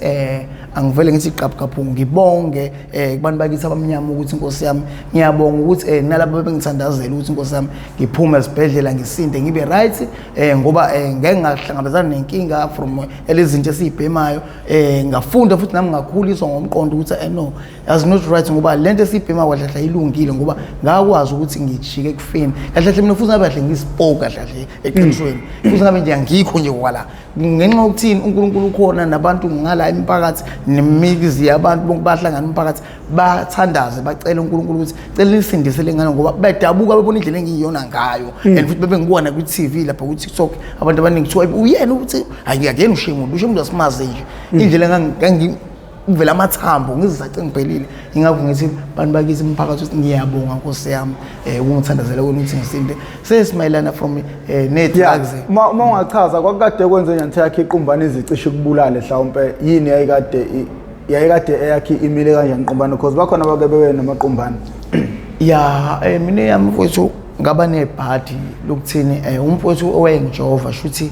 angivele ngithi qaphu qaphu, ngibonge kubantu bakithi abamnyama ukuthi inkosi yami, ngiyabonga ukuthi nalabo bengithandazela ukuthi inkosi yami ngiphume esibhedlela, ngisinde, ngibe right, ngoba ngeke ngahlangabezana nenkinga from elezinto esiyibhemayo. Ngafunda futhi nami ngakhuliswa ngomqondo ukuthi no, as not right, ngoba lento esiyibhema kahle kahle ilungile, ngoba ngakwazi ukuthi ngijike ekufeni kahle kahle. Mina futhi ngabe kahle ngisipoke kahle kahle eqinisweni, futhi ngabe nje angikho nje kwala, ngenxa yokuthini uNkulunkulu ukhona nabantu ngala imiphakathi nemizi yabantu bonke bahlangana umphakathi, bathandaze, bacele uNkulunkulu ukuthi cela nisindise le ngane, ngoba bedabuka bebona indlela engiyiyona ngayo and futhi bebengibona kwi-TV lapha ku-TikTok, abantu abaningi kuthiwa uyena ukuthi hayi, akuyena uShemuntu, uShemuntu asimazi nje indlela kuvela amathambo ngizisace ngiphelile. Ingakho ngithi bantu bakithi, umphakathi, ukuthi ngiyabonga nkosi yami ukungithandazela kwenu ukuthi ngisinde sesimayelana from ne-drugs. Uma ungachaza kwakukade kwenze njani yakhe iqumbane izicishe kubulale, mhlawumbe yini yayikade yayikade eyakhe imile kanjani iqumbane, because bakhona abake bebe namaqumbane? Ya, mina yami mfowethu ngaba nebhadi lokuthini, umfowethu owayengijova shuthi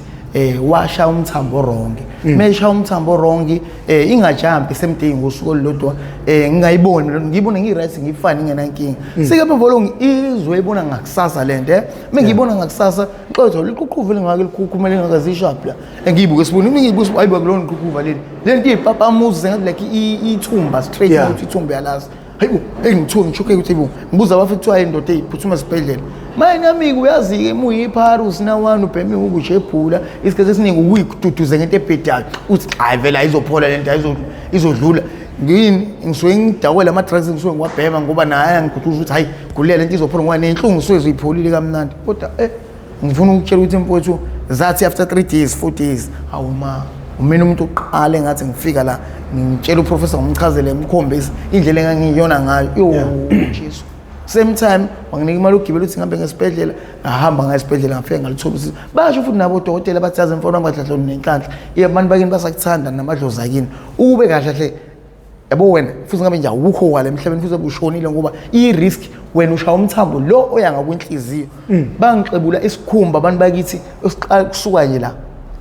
washa umthambo wrong. Mesha umthambo wrong, ingajampi same day ngosuku olulodwa, ngingayiboni mina, ngiyibone ngi-right, ngiyifane, ingenankinga. Sike phambi izwe ibona ngakusasa lento, mengiyibona ngakusasa xotho liqhuqhuva lingaka likhukhumele ngakazishaphi la, engiyibuke sibone mina, ngiyibuke, hayi bakulona iqhuqhuva leli, lento iyipapamuzi sengathi like ithumba straight. Ukuthi ithumba yalazi, hayibo, engithuka ngishuke ukuthi hayibo, ngibuza abafika, kuthiwa indoda eyiphuthuma esibhedlela. Maye nami-ke, uyazi-ke uma uyiphara usina-one ubheme ukujebhula isikhathi esiningi ukuyikududuze ngento ebhedayo, uthi hayi vele ayizophola lento, izodlula. Ngini ngisuke ngidakwe lama-drugs ngisuke ngiwabhema, ngoba naye angiduduza ukuthi hayi gulela lento izophola, ngoba ney'nhlungu zisuke ziyipholile kamnandi. Kodwa ngifuna ukutshela ukuthi mfowethu, zathi after 3 days, 4 days, hawu ma, umina umuntu oqala engathi ngifika la ngitshela uprofessor, ngimchazele, ngimkhombise indlela engangiyona ngayo. Yo Jesu, same time wanginika imali yokugibela ukuthi ngihambe ngesibhedlela. Ngahamba ngayo esibhedlela, ngafika ngalithola usizo. Basho futhi nabo odokotela bathi, yazi mfana wami, kahle kahle unenhlanhla, abantu bakini basakuthanda namadlozi akini, ukube kahle kahle, yabo wena futhi ngabe nje awukho kwala emhlabeni, futhi ubushonile, ngoba i-risk wena ushaya umthambo lo oya ngakwinhliziyo. Bangixebula isikhumba abantu bakithi, esiqala kusuka nje la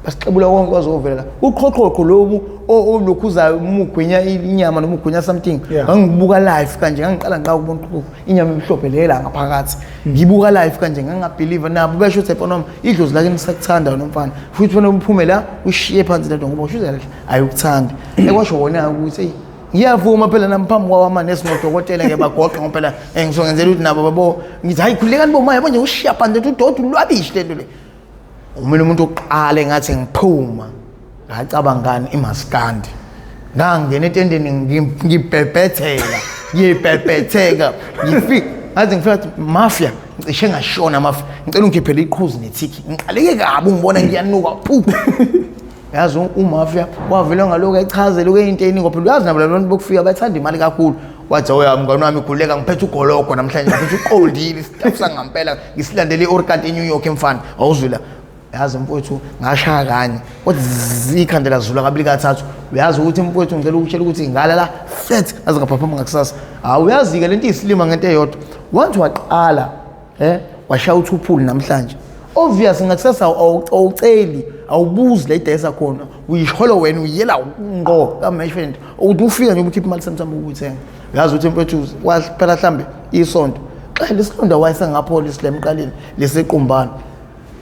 Basixebula konke kwazovela la. Uqhoqhoqho lobu olokhuzayo uma ugwinya inyama noma ugwinya something. Ngangibuka live kanje, ngangiqala ngiqala ukubona uqhoqhoqho inyama emhlophe lela ngaphakathi. Ngibuka live kanje ngangabelieve nabo besho ukuthi mfana wami idlozi lakini lisakuthanda wena mfana. Futhi fanele uphume la ushiye phansi lento ngoba usho kahle ayikuthandi. Ekwasho wona ukuthi hey ngiyavuma phela nami phambi kwawo amanesi nodokotela ngiyabagoqa ngoba phela ngizongenzela ukuthi nabo babo ngithi hayi khululekani bo manje manje ushiya phansi lento udoti ulwabishi lento le. Umina umuntu oqala engathi ngiphuma ngacabangani imaskandi ngangena etendeni ngibhebhetheka ngibhebhetheka ngifika ngaze ngifika ngathi mafia ngicishe ngashona mafia ngicela ungikhiphele iqhuzu nethiki ngiqaleke kabi ungibona ngiyanuka phu yazi umafia wavele ngalokhu echazela okuyinto eningi ngoba phela uyazi nabo labantu bokufika bathanda imali kakhulu wathi oya mngani wami khululeka ngiphethe ugologo namhlanje ngiphethe uqondile isitafu sangampela ngisilandele i-orkant eNew York emfana awuzwila yazi mfowethu ngashaya kanye kodwa ikhanda lazula kabili kathathu uyazi ukuthi mfowethu ngicela ukutshela ukuthi ngalala flat ngaze ngaphaphama ngakusasa hawu uyazi-ke lento iyisilima ngento eyodwa once waqala washaya uthuphuli namhlanje obvious ngakusasa awuceli awubuzi la idayisa khona uyisholo wena uyela ngqo ka-management ukuthi ufika nje ukhipha imali semthamba ukuyithenga uyazi ukuthi mfethu waphela mhlambe isonto xela isilonda wayesengaphola isilem emqaleni lesequmbana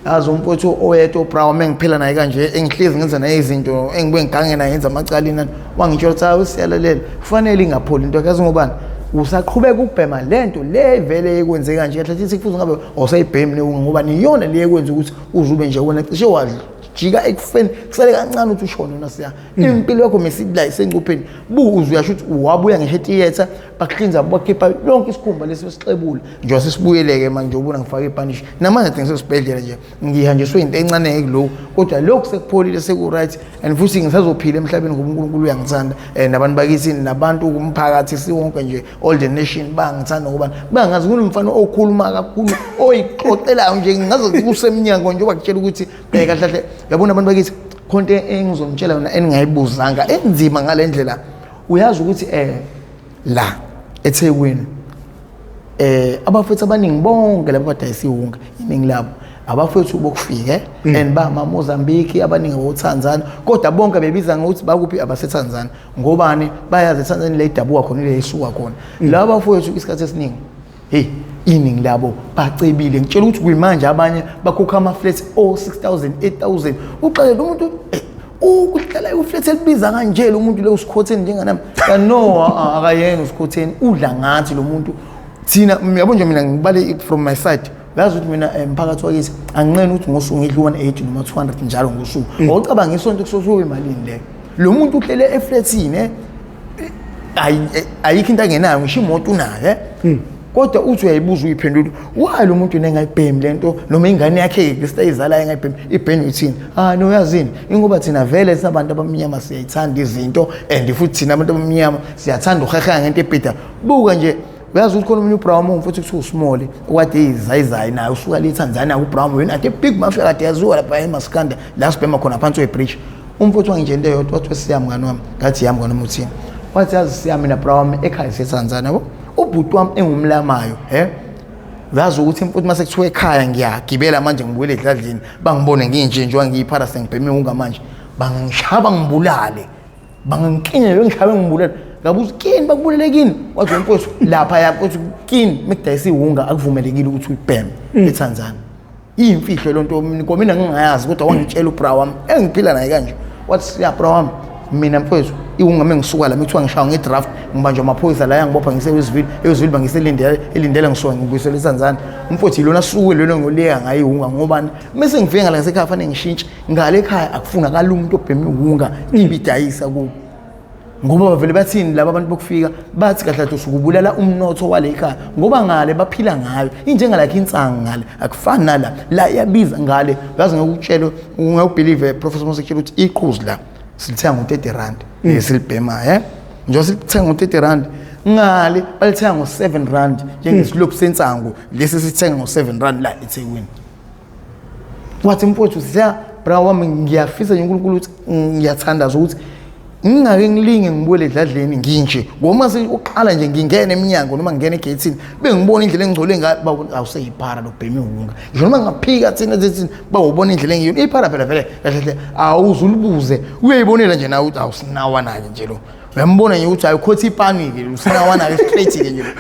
yazi umfowethu oyedwa ubrown uma ngiphila naye kanje engihlezi ngenza naye izinto engibuye ngigange naye ngenza amacala inani wangitshela ukuthi hawu siyalalela kufanele ingapholi into yazi ngobani usaqhubeka ukubhema lento le vele ekwenze kanje kahle thithi kufuze ngabe awusayibhemi le ngoba niyona le ekwenza ukuthi uzube nje wena cishe wadla jika ekufeni kusale kancane ukuthi ushone wena siya impilo yakho mesibila isencupheni buze uyasho ukuthi wabuya ngisho etiyetha bakuhlinza bakhipha lonke isikhumba lesi besixebula nje sesibuyeleke manje ubona ngifake ibhandishi namanje ngise ngisesibhedlela nje ngihanjiswe into encane kulokhu kodwa lokhu sekupholile seku-right and futhi ngisazophila emhlabeni ngoba uNkulunkulu uyangithanda nabantu bakithi nabantu kumphakathi siwonke nje all the nation bangithanda ngoba bangazi kunomfana okhuluma kakhulu oyixoxelayo nje ngaze kusemnyango njengoba kutshela ukuthi bheka kahle kahle yabona abantu bakithi khonto engizomtshela yona eningayibuzanga enzima ngale ndlela uyazi ukuthi la eThekwini abafethu abaningi bonke laba badayisa iwunga iningi labo abafethu bokufike and bama Mozambique abaningi boTanzania kodwa bonke bebiza ngokuthi bakuphi abaseTanzania ngobani bayazi eTanzania le idabuka khona ile isuka khona laba bafowethu isikhathi esiningi hey iningi labo bacebile ngitshela ukuthi kuyimanje abanye bakhokha ama-flats o-6000 8000 uxelele umuntu ukuhlala ku-flat elibiza kanje lo muntu lo usikhotheni njenganami no akayena usikhotheni udla ngathi lo muntu thina yabo nje mina ngibale from my side uyazi ukuthi mina mphakathi wakithi anginqeni ukuthi ngosuku ngidla u-180 noma 200 njalo ngosuku awucabanga isonto kusosuke imalini leyo lo muntu uhlele eflatini ayikho into angenayo ngisho imoto unayo kodwa uthi uyayibuza uyiphendula why lo muntu engayibhemi lento noma ingane yakhe lesitayizalayo engayibhemi ibhemi uthini ah no uyazini ingoba thina vele sabantu abamnyama siyayithanda izinto and futhi thina abantu abamnyama siyathanda uheheha ngento ebhida buka nje uyazi ukuthi khona omunye uBrown futhi kuthiwa usmall okade izayizayi naye usuka le Tanzania uBrown wena ade big mafia kade yaziwa lapha eMaskanda la sibhema khona phansi kwebridge umfowethu wangitshela into eyodwa wathi siyami mngani wami ngathi yami mngani wami uthini wathi yazi siyami mina bra wami ekhaya siseTanzania yabo ubhuti wami engumlamayo uyazi ukuthi mfowethu mase kuthiwa ekhaya ngiyagibela manje ngibuyele edladleni bangibone nginje njengoba ngiyiphara sengibheme unga manje bangangishaya bangibulale bangangikinya bengishaya bengibulale ngabuza kini bakubulele kini wathi mfowethu lapha ya mfowethu kini mekudayisa iwunga akuvumelekile ukuthi uyibheme eTanzania iyimfihlo lonto mina ngingayazi kodwa wangitshela ubra wami engiphila naye kanje wathi siya bra wami mina mfowethu iwunga mengisuka la mithiwa ngishawa ngedraft ngibanjwa amaphoyisa la yangibopha ngise-Westville eWestville bangiselindele elindele ngisuka ngibuyisela eTanzania umfowethu yilona suke lona ngoleka ngayo iwunga ngobani mase ngifike ngala ngasekhaya fanele ngishintshe ngale ekhaya akufunakala umuntu obhema iwunga ibidayisa kubo ngoba bavele bathini laba abantu bokufika bathi kahle kahle usukubulala umnotho wale ekhaya ngoba ngale baphila ngayo injengalakho insangu ngale akufani nala la iyabiza ngale uyazi ngokutshela ungakubelieve Professor Mosekile ukuthi iqhuzu la silithenga ngo-30 rand esilibhemayo njengoba silithenga ngo-30 rand ngale balithenga ngo-7 rand njengesilophu sensangu lesi sithenga ngo-7 rand la eThekwini wathi mfowethu siya bra wami ngiyafisa nje uNkulunkulu ukuthi ngiyathandaza ukuthi Ngingake ngilinge ngibuyele edladleni nginje ngoba uqala nje ngingena eminyango noma ngingena egeyithini bengibona indlela engcole ngayo, babona awuseyiphara lokubhema iwunga. Ngisho noma ngaphika thina thina bawubona indlela engiyona iphara phela vele kahle kahle awuzulibuze, uyayibonela nje nawe ukuthi awusinawana-ke nje lo. Uyambona nje ukuthi ayikhotha ipani-ke, usinawana-ke straight-ke nje lo.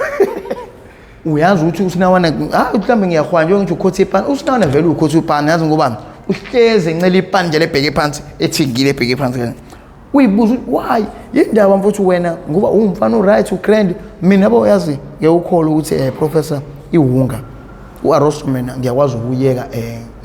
Uyazi ukuthi usinawana, hayi mhlawumbe ngiyahwaya njengoba ngithi ukhotha ipani, usinawana vele ukhotha ipani, yazi ngobani? Uhleze encela ipani nje lebheke phansi, ethingile ebheke phansi kanje. Uyibuza ukuthi why yindaba mfowethu wena ngoba uwumfana u-right u-grand, mina yabo yazi ngeke ukholwe ukuthi professor iwunga u-Arosto mina ngiyakwazi ukuyeka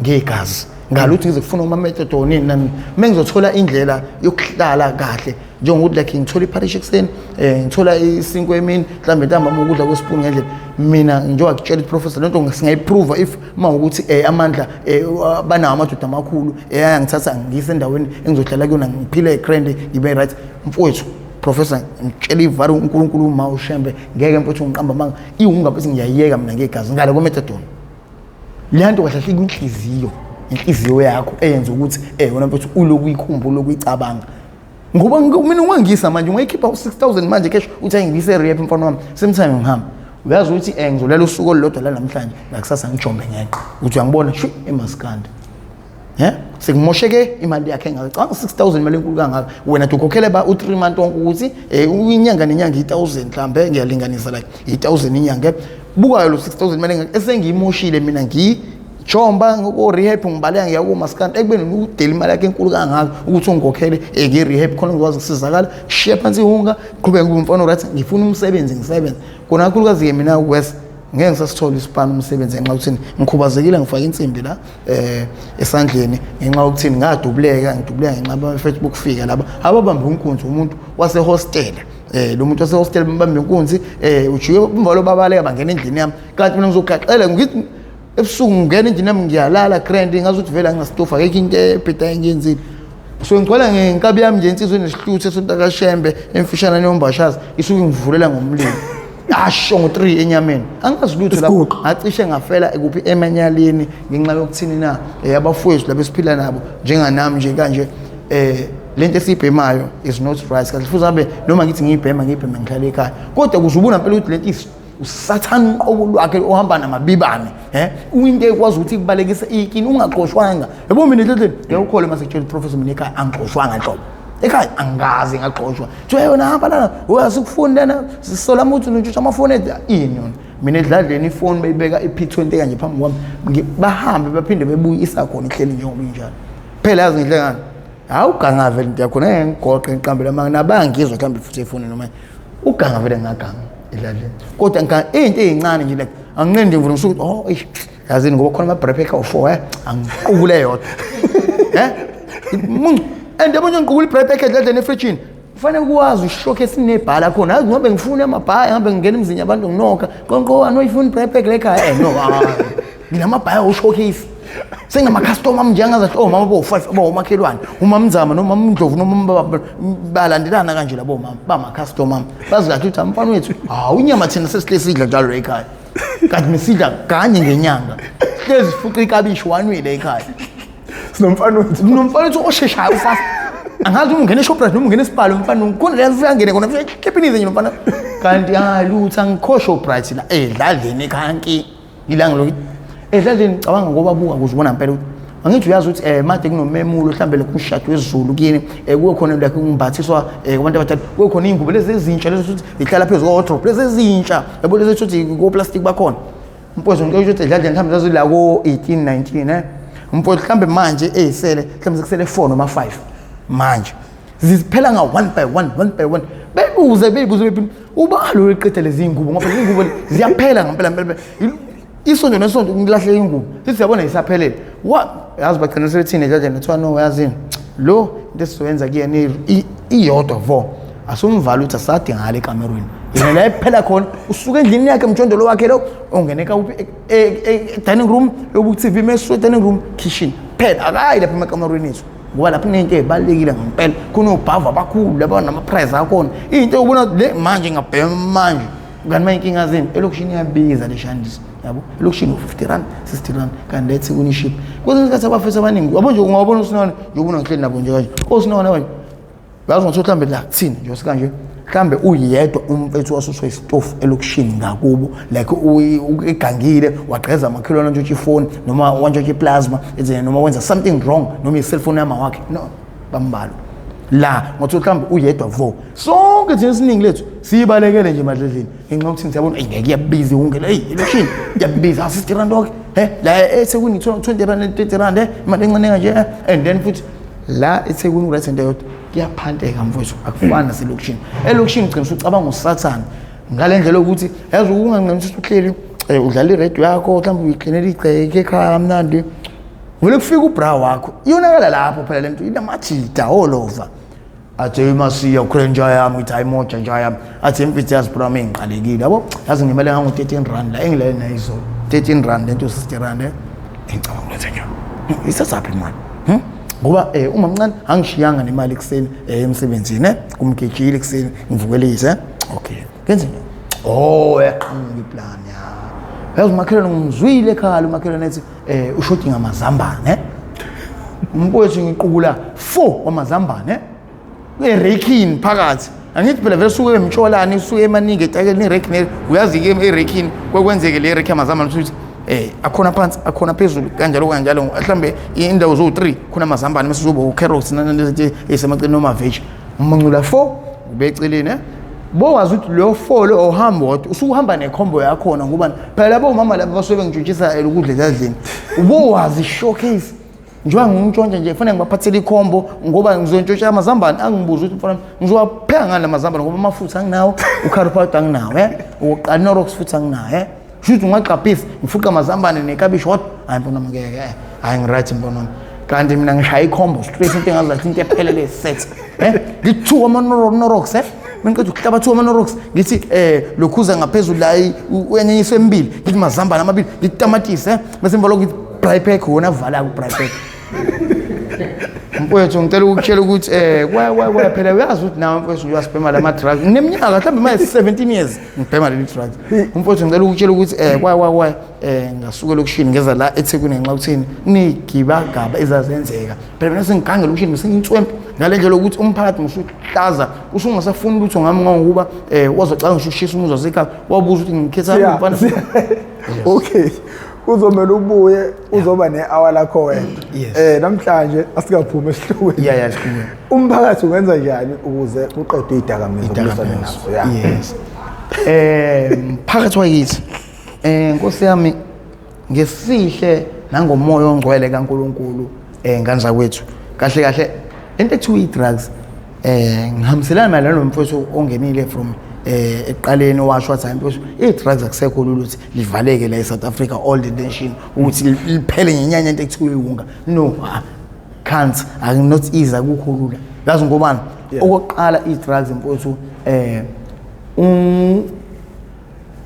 ngegazi ngalo ukuthi ngize kufuna uma-methadone nani uma ngizothola indlela yokuhlala kahle njengokuthi like ngithola ipharishi ekuseni, ngithola isinkwa emini, mhlawumbe ntambama ukudla kwesipuni ngendlela. Mina njengoba ngitshela i-professor lento singayiprova if uma ukuthi amandla banawo amadoda amakhulu ayangithatha ngiyise endaweni engizohlala kuyona ngiphile grand ngibe right. Mfowethu professor ngitshela ivalo uNkulunkulu uma ushembe ngeke mfowethu ngiqamba amanga, iwunga bese ngiyayiyeka mina ngegazi ngale kwe-methadone. Le nto kahle hle inhliziyo, inhliziyo yakho eyenza ukuthi wena mfowethu uloku uyikhumbula ukuyicabanga. Ngoba mina ungangisa manje ungayikhipha u-6000 manje cash uthi angibuyise rehab mfana wami, same time ngihamba. Uyazi ukuthi ngizolela usuku olulodwa la namhlanje ngakusasa ngijombe ngeqe. Uthi uyangibona shwi emaskandi. Sekumosheke imali yakhe engaka. Cabanga 6000 imali enkulu kangaka. Wena ukhokhele ba u3 month wonke ukuthi inyanga nenyanga i1000 mhlambe ngiyalinganisa like i1000 inyanga. Buka lo 6000 imali engaka esengiyimoshile mina ngijomba ngoko rehab ngibaleka ngiya kumaskandi ekubeni udela imali yakhe enkulu kangaka ukuthi ungikhokhele nge rehab khona ngikwazi ukusizakala, shiya phansi ihunga, qhubeke ngibe umfana right, ngifuna umsebenzi ngisebenze. Kona kakhulukazi ke mina West ngeke ngisasithola isipani umsebenzi ngenxa yokuthi ngikhubazekile, ngifake insimbi la esandleni ngenxa yokuthi ngadubuleka, ngidubuleka ngenxa yabafethu bokufika laba ababambe inkunzi umuntu wasehostela. Lo muntu wasehostela bambambe inkunzi, ujike umvalo babaleka bangena endlini yami, kanti mina ngizogaxela ngithi ebusuku ngingena endlini yami ngiyalala grand, ngazi ukuthi vele anginasitofu, akekho into ebhedayo engiyenzile. So ngigcwala ngenkabi yami nje insizwa enesihluthu esontakashembe emfishana neyombashazi isuke ngivulela ngomlilo. Asho ngo3 enyameni. Angazi lutho lapho ngacishe ngafela kuphi emanyaleni ngenxa yokuthini na abafowethu laba esiphila nabo njenganami nje kanje lento esiyibhemayo is not right. Kahle futhi abe noma ngithi ngiyibhema ngihlala ekhaya. Kodwa kuzubona impela ukuthi lento usathane uqobo lwakhe ohamba namabibane, into ekwazi ukuthi ikubalekise ikini ungaxoshwanga. Yabo mina enhlanhleni ngiyakukholwa mase kutshela uprofessor mina ekhaya angixoshwanga nhlobo. Ekhaya angazi ngaxoshwa. Kuthiwa yona hamba lana, uyasikufuni lana, sisola ukuthi untshontsha amafoni ethu. Ini yona? Mina edladleni ifoni beyibeka i-P20 kanje phambi kwami, bahambe baphinde bebuye isakhona ihleli njengoba injalo. Phela yazi ngihle ngani? Hawu uganga vele into yakhona ngeke ngigoqe ngiqambele amanga nabangizwa mhlawumbe futhi efonini noma uganga vele ngaganga edladleni. Kodwa into ezincane nje like anginqeni nje ngivula ngisuke oh eish yazini ngoba khona ama-break awu-4 angiqukule yodwa. And yabo nje ngiqukula i-break edladleni efrijini. Kufanele ukwazi ushoke esinebhala khona. Yazi ngoba ngifuna amabhaya ngihambe ngingena emzini yabantu nginoka. Qonqo anoyifuna i-break lekhaya. No. Nginamabhaya oshowcase. Sengama-customer nje angazathi oh mama bo-5 abomakhelwane, umamnzama noma umndlovu noma balandelana kanje labo mama bama-customer. Bazi kahle ukuthi mfana wethu hawu inyama thina sesihle sidla njalo ekhaya. Kanti nisidla kanye ngenyanga. Hlezi fuqa ikabishi wanwile ekhaya. Sinomfana wethu. Nomfana wethu osheshayo ufast. Angazi uma ungena eShoprite noma ungena esipalo mfana khona la ufika ngene khona khepinize nje mfana. Kanti hayi lutho angikho Shoprite la edladleni ekhaya nki. Ilanga lokhu edladleni ngicabanga ngoba buka ukuze ubona impela ukuthi angithi uyazi ukuthi made kunomemulo mhlambe lokhu umshado wesiZulu kini kuwe khona like ngimbathiswa kubantu abadala kuwe khona ingubo lezi ezintsha lezi ukuthi ihlala phezulu kwa wardrobe lezi ezintsha yabo lezi ukuthi ko plastic bakhona. Mfowethu ngicela ukuthi edladleni mhlambe zazila ko 18 19 mfowethu mhlambe manje ezisele mhlambe sekusele 4 noma 5 manje ziphela nga 1 by 1 1 by 1 bebuze ubalo liqede lezi ingubo ngoba lezi ingubo ziyaphela ngempela ngempela isonto nesonto ngilahle ingubo sithi siyabona isaphelele yazi bagcina sebethini edladleni kuthiwa no yazini lo into esizoyenza kuyena iyodwa vo asumvala ukuthi asadinga ngale ekamerweni yena la ephela khona usuka endlini yakhe emjondolo wakhe lo ungene dining room yobu TV mesuka dining room kitchen phela akayi lapha emakamerweni ethu ngoba lapho kunento ezibalulekile ngempela kunobhava abakhulu laba nama-prize akhona into ubona le manje ngabhema manje kanti manje inkinga zini elokishini iyabiza le shandisi yabo elokishini u-50 rand 60 rand kanti lethi kuniship kwesinye isikhathi abafethu abaningi yabo nje ungawabona usinone nje ubona ngihleli nabo nje kanje osinone kanje Uyazi ngathi mhlawumbe la kuthini nje sikanje mhlawumbe uyedwa umfethu wasuswa isitofu elokishini ngakubo, like egangile, wagqeza amakhelwane, wantshontsha ifoni noma wantshontsha iplasma etheni, noma wenza something wrong, noma i-cellphone yama wakhe, no, bambalwa la. Ngathi mhlawumbe uyedwa vo. Sonke thina esiningi lethu siyibalekele nje emadledleni ngenxa yokuthi siyabona, eyi, ngeke, iyabiza iwungele, eyi, elokishini iyabiza, R60 wonke, la eThekwini R20, R30, imali encane kanje, and then futhi la eThekwini ku-right into eyodwa, kuyaphanteka mfowethu, akufani naselokishini. Elokishini ugcina usucabanga usathane ngale ndlela yokuthi yazi unganqeni ukuthi uhleli, udlala iredio yakho, mhlawumbe uyiklinela igceke ekhaya kamnandi, vele kufika ubra wakho, iyonakala lapho phela lento inamajida all over. Athi, "Hey masiya, ukhule nja yami." Ngithi, "Hayi, moja nja yami." Athi, "Mfethu, yazi bra, ngiqalekile yabo, yazi ngimele ngango-R13 la engilele nayo izolo, R13 lento, R60, Ngicabanga ukuthi nje isasaphi imali? Ngoba uma mncane angishiyanga nemali ekuseni, emsebenzini, kumgejile ekuseni, ngivukelise, okay, kenze nje, oh, yaqhamuka iplan ya. Yazi umakhelwane ngimzwile ekhala, umakhelwane ethi ushodi ngamazambane. Umfowethu, ngiqukula 4 wamazambane erekini phakathi. Angithi phela vele suke emtsholane, suke emaningi etakeni irekini, uyazi-ke erekini kwekwenzeke le reki yamazambane ukuthi akhona phansi, akhona phezulu, kanjalo kanjalo, mhlambe indawo zowu-3 khona amazambane, mase kuzoba u-carrots nalezinto ey'semaceleni noma veg. Umancula 4 ube eceleni, bowazi ukuthi leyo 4 lo awuhambi wodwa, usuhamba nekhombo yakhona, ngoba phela labo mama laba basuke bengitshontshisa ukudla ezadlini, ubowazi showcase njengoba ngingintshontsha nje, kufanele ngibaphathele ikhombo ngoba ngizontshontsha amazambane. Angibuze ukuthi, mfana, ngizowapheka ngani amazambane ngoba amafutha anginawo, ucurry powder anginawo, okokuqala Knorrox futhi anginawo, kusho ukuthi ungagqabhisa ngifuqa amazambane nekabishi wodwa. Hayi mfana wami, ngeke, hayi, ngiright mfana wami. Kanti mina ngishaya ikhombo straight, into engazathi into ephelele set, ngithi ama-Knorrox, mengiqeda ukuhlaba 2 ama-Knorrox, ngithi lokhuza ngaphezulu la, uyanyenyiswe emibili, ngithi mazambane amabili, ngithi tamatisi, bese emva lokho ngithi braai pack, wona avala ku braai pack. Mfowethu, ngicela ukukutshela ukuthi kwa kwa kwa phela uyazi ukuthi nawe mfowethu uyasibhema lama drugs, ngineminyaka mhlawumbe manje 17 years ngibhema leli drugs. Mfowethu, ngicela ukukutshela ukuthi kwa kwa kwa ngasuka elokishini ngeza la eThekwini ngenxa yokuthini kuney'gibagaba ezazenzeka. Phela mina sengigange elokishini, senginswempu ngale ndlela yokuthi umphakathi ngisuhlaza, usungasafuni lutho ngami, ngangokuba wazocala ngisho ukushisa umuzi wasekhaya, wabuza ukuthi ngikhetha umfana. Okay, uzomele ubuye, uzoba ne-hour lakho wedwa. Yes. Namhlanje asikaphumi esihlokweni. Yeah, sikhulume. Umphakathi ungenza njani ukuze kuqedwe idakamizwa, kulwisane nazo? Yeah. Yes. Phakathi wakithi, Nkosi yami, ngesihle nangomoya ongcwele kaNkuluNkulu, ngane zakwethu, kahle kahle into ekuthiwa i-drugs, ngihambiselana mayelana nomfowethu ongenile from ekuqaleni, washo wathi, hayi mfowethu, i-drugs akusekho lula ukuthi livaleke la e-South Africa, all the nation, ukuthi liphele ngenyanya into ekuthiwa iwunga, no, can't, not easy, akukho lula. Yazi ngobani? Okokuqala, i-drugs mfowethu,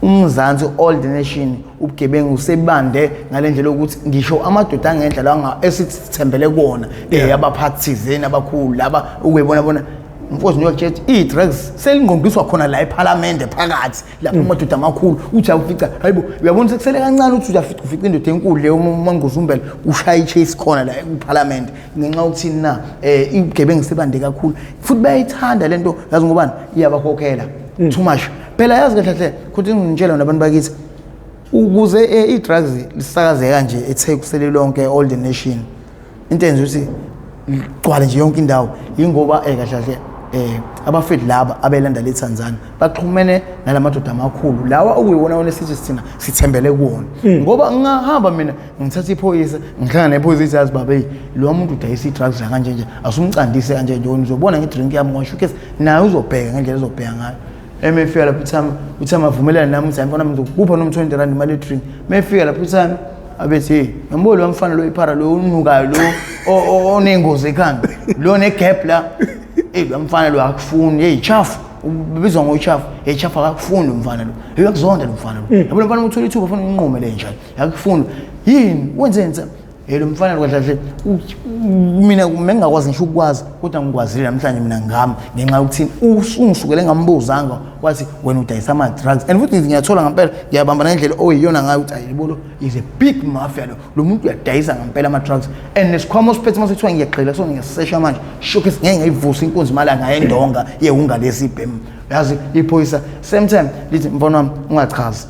umzansi, all the nation, ubugebengu usebande ngale ndlela yokuthi ngisho amadoda angenhla la esithi sithembele kuwona, abaphathi thizeni abakhulu laba ukuyibona bona, mfowethu, ngiyokutshela ukuthi i-drugs selingqongqiswa khona la ephalamende phakathi lapho, amadoda amakhulu uthi awufica, hayibo, uyabona sekusele kancane ukuthi uyafica, ufica indoda enkulu leyo uMangozumbela ushaya i-chase khona la ephalamende, ngenxa yokuthini na? Ubugebengu sebande kakhulu futhi bayayithanda lento. Yazi ngobani? Iyabakhokhela too much phela. Yazi kahle kahle kuthi ngitshela nabantu bakithi, ukuze i-drugs lisakazeke kanje eTheku lonke, all the nation, into enza ukuthi ligcwale nje yonke indawo, yingoba kahle kahle abafethu laba abelanda leTanzania baxhumene nalamadoda amakhulu lawa okuyiwona wona esithi thina sithembele kuwona, ngoba ngingahamba mina ngithatha iphoyisa, ngihlangana nephoyisa, ithi, "Yazi baba, hey, lo muntu udayisa i-drugs la kanje nje, asumcandise kanje nje, uzobona ngidrink yami ngasho naye uzobheka ngendlela ezobheka ngayo." Emefika lapho uthami, uthami avumelane nami ukuthi, "Hayi mfana, ngizokupha noma R20 imali ye-drink." Mefika lapho uthami abethi, "Hey, ngambona lo mfana lo, iphara lo unukayo lo, onengozi ekhanda lo, negap la, hey, lo mfana lo akufuni, hey, chafu, ubizwa ngochafu, hey, chafu, akakufuni lo mfana lo, hey, uyakuzonda lo mfana lo, yabo lo mfana, uthola ithuba ufuna unqume le njalo, akufuni yini wenzeni?" Lo mfana lo kahle kahle mina mengingakwazi ngisho ukwazi, kodwa ngikwazile namhlanje mina ngami ngenxa yokuthi usungisukele ngambuzanga wathi wena udayisa ama-drugs. And futhi ngiyathola ngempela, ngiyabamba ngendlela oyiyona ngayo ukuthi ayibo lo is a big mafia lo, lo muntu uyadayisa ngempela ama-drugs. And nesikhwama osiphethe mase kuthiwa ngiyagxila kusona, ngiyasesha manje shokhe ngeke ngayivusa inkunzi malanga yendonga yewunga lesi ibhemu. Yazi iphoyisa same time lithi mfana wami ungachazi,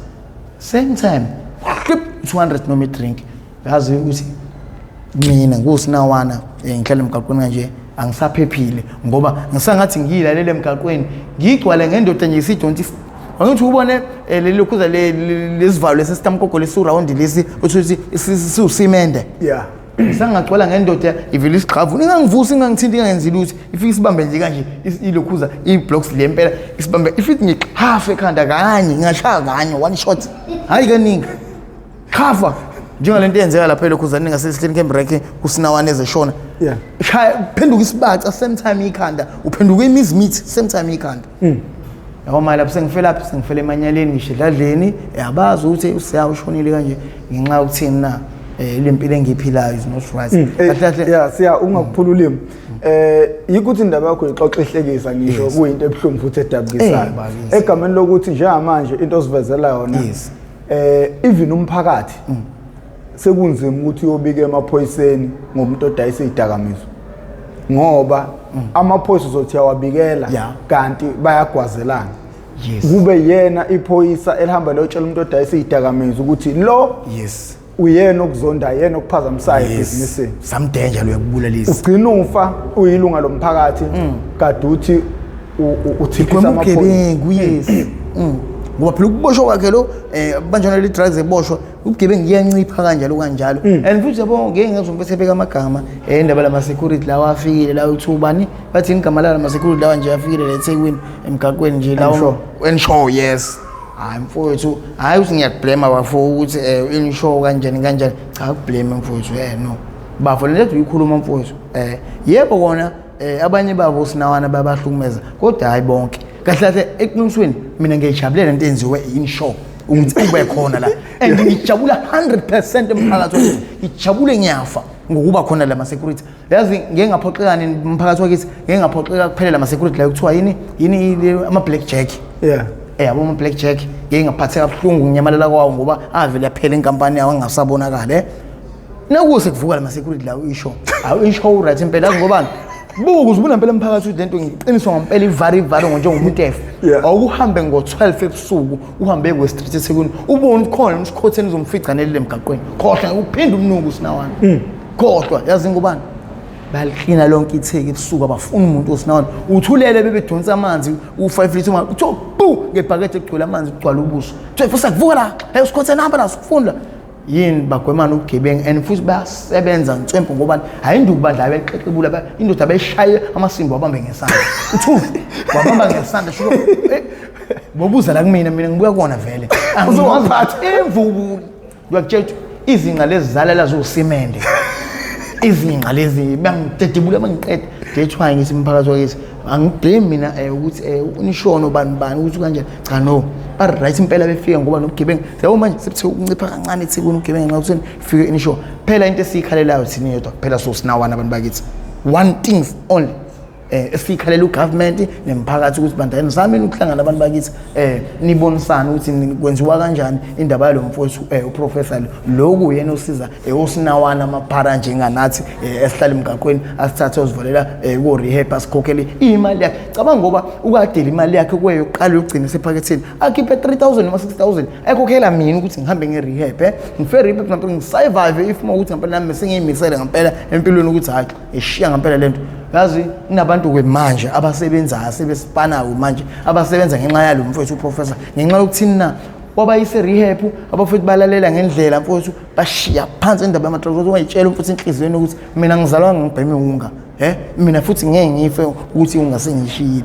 same time 200 noma i-drink. Yazi ukuthi mina ngusinawana ngihlala emgaqweni kanje angisaphephile ngoba ngisangathi ngiyilalele emgaqweni ngigcwale ngendoda nje isidonti. Angithi ubone leli khuza lesivalo lesi sitamkoko lesi round lesi uthi siusimende. Sangagcwala ngendoda ivele isigqavu ingangivusi, ingangithinti, ingangenzi lutho, ifike isibambe nje kanje ilokhuza i-blocks le mpela isibambe ifithi ngixhafe ekhanda kanye, ngingashaya kanye one shot, hhayi kaningi xhafa njengalento eyenzeka lapha elokhuzane ngasesihleni kembreke kusinawane ezeshona. Shaya phenduka isibaca same time ikhanda, uphenduka imizimithi same time ikhanda. Yabo manje lapho sengifela lapho sengifela emanyaleni ngisho edladleni, yabazi ukuthi usiya ushonile kanje ngenxa yokuthini na le mpilo engiyiphilayo is not right. Kahle kahle. Yeah, siya ungakuphula ulimi. Yikuthi indaba yakho ixoxa ihlekisa ngisho kuyinto ebuhlungu futhi edabukisayo. Bakithi. Egameni lokuthi njengamanje into osivezela yona even umphakathi sekunzima ukuthi uyobika emaphoyiseni ngomuntu odayisa izidakamizwa, ngoba amaphoyisa uzothi uyawabikela kanti bayagwazelana. Kube yena iphoyisa elihamba liyotshela umuntu odayisa izidakamizwa ukuthi lo uyena okuzonda, yena okuphazamisayo ebhizinisini. Some danger lo yakubulalisa. Ugcina ufa uyilunga lomphakathi kade uthi uthiphisa Igwema amaphoyisa. ubugebengu, yes. Ngoba phela ukuboshwa kwakhe lo banjalo le drugs eboshwa ubugebengu kuyancipha kanjalo kanjalo. And futhi yabo ngeke ngezwe mfethu ebeka amagama indaba lama security lawa afikile lawa uthi ubani bathi igama lala ma security lawa nje afikile la eThekwini emgaqweni nje lawo. Ensure. Ensure, yes. Hayi mfowethu, hayi ukuthi ngiyakublame bafo ukuthi insure kanjani kanjani, cha akublame mfowethu, no bafo le nto uyikhuluma mfowethu, yebo kona abanye babo sinawana babahlukumeza, kodwa hayi bonke. Kahle kahle eqinisweni mina ngiyayijabulela into enziwe insure ukuthi ube khona la, and ngijabula 100% emphakathi wakithi, ngijabule ngiyafa ngokuba khona la ma-security. Yazi ngeke ngaphoxeka nini umphakathi wakithi, ngeke ngaphoxeka kuphelela ama-security la kuthiwa yini yini ama-black jack. Yabo ama-black jack ngeke ngaphatheka buhlungu nginyamalala kwawo ngoba avele aphela inkampani yawo angasabonakala. Nakuse kuvuka la ma-security lawo isho awu isho u-right impela, yazi ngobani buka uzubona impela emphakathi ukuthi lento ngiqiniswa ngempela ivari ivalo njengomuntu efa. Awukuhambe ngo-12 ebusuku uhambe kwe-street eThekwini ubone ukuthi khona usikhotheni uzomfica nelile emgaqweni, khohlwa uphinde umnuku usinawana, khohlwa. Yazi ngobani baliklina lonke itheki ebusuku, abafuni umuntu osinawana uthulele bebedonsa amanzi u-5 litre uma kuthiwa bu ngebhakede egcwele amanzi kugcwala ubuso, kuthiwa futhi akuvuka la, hey usikhotheni hamba la sikufunda yini. Bagwemana ubugebengu and futhi bayasebenza nswempu ngoba hayi induku bandla bexexebula indoda bayishaye amasimba wabambe ngesandla uthufu wabamba ngesandla sho bobuza la kumina, mina ngibuya kuwona vele angizowaphatha imvubu. Ngiyakutshela ukuthi izinqa lezi zalela zosimende, izinqa lezi bangidedebula bangiqeda. That's why ngithi umphakathi wakithi angiblame mina ukuthi unishono bani bani ukuthi kanjani, cha no ba right impela befika ngoba nobugebengu yabo manje sebuthe ukuncipha kancane eThekwini ubugebengu nxa kutheni fike inisho phela into esiyikhalelayo thina yodwa kuphela so sinawana abantu bakithi one thing only esikhalela ugovernment nemphakathi ukuthi bandani zameni ukuhlangana abantu bakithi nibonisane ukuthi kwenziwa kanjani indaba yalo mfowethu uprofessor lokhu yena osiza osinawana amaphara njenganathi esihlala emgaqweni asithathe osivalela ko rehab asikhokhele imali yakhe. Cabanga ngoba ukadela imali yakhe kweyoqala yokugcina esephaketheni akhiphe 3000 noma 6000 ekhokhela mina ukuthi ngihambe nge-rehab ngife rehab ngampela ngisurvive if uma ukuthi ngampela nami sengiyimisele ngampela empilweni ukuthi hayi ishiya ngampela lento. Yazi kunabantu ke manje abasebenzayo sebesipanayo manje abasebenza ngenxa yalo mfowethu uprofessor ngenxa yokuthini na wabayise rehab abafowethu balalela ngendlela mfowethu bashiya phansi indaba yama-drugs. Wayitshela umfowethu enhliziyweni ukuthi mina ngizalwa ngibheme unga mina futhi ngeke ngife ukuthi ungasengishiyile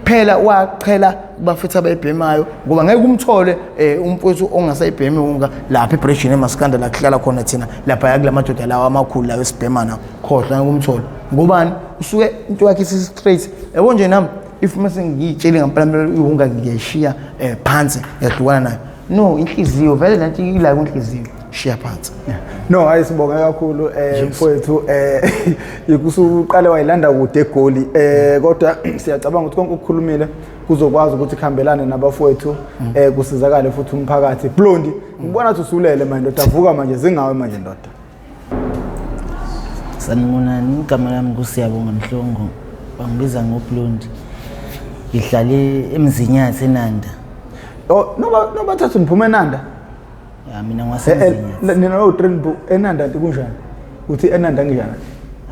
phela. Waqhela kubafethu abayibhemayo ngoba ngeke umthole umfowethu ongasayibhemi unga lapha ebridgini emaskanda la kuhlala khona thina lapha kula madoda lawa amakhulu lawa esibhema nawo, khohlwa ngeke umthole ngobani usuke into yakhe isi-straight. Yabo nje nami if mase ngiyitshele ngampela iwunga ngiyayishiya phansi ngiyahlukana nayo, no inhliziyo vele lento ila kwinhliziyo. Shiya phansi. No, hayi, sibonge kakhulu mfowethu, ikusuqale wayilanda kude eGoli, kodwa siyacabanga ukuthi konke okukhulumile kuzokwazi ukuthi kuhambelane nabafowethu, kusizakale futhi umphakathi. Blondie, ngibona ukuthi usulele manje ndoda, vuka manje, zingawe manje ndoda. Sanibonani, igama lami nguSiyabonga Mhlongo, bangibiza ngoBlondi. Ngihlale eMzinyathi eNanda. Oh, noba thathu niphume eNanda? Ya, mina ngwaseMzinyathi. Nina lo train bu eNanda nti kunjani? Uthi eNanda nginjani?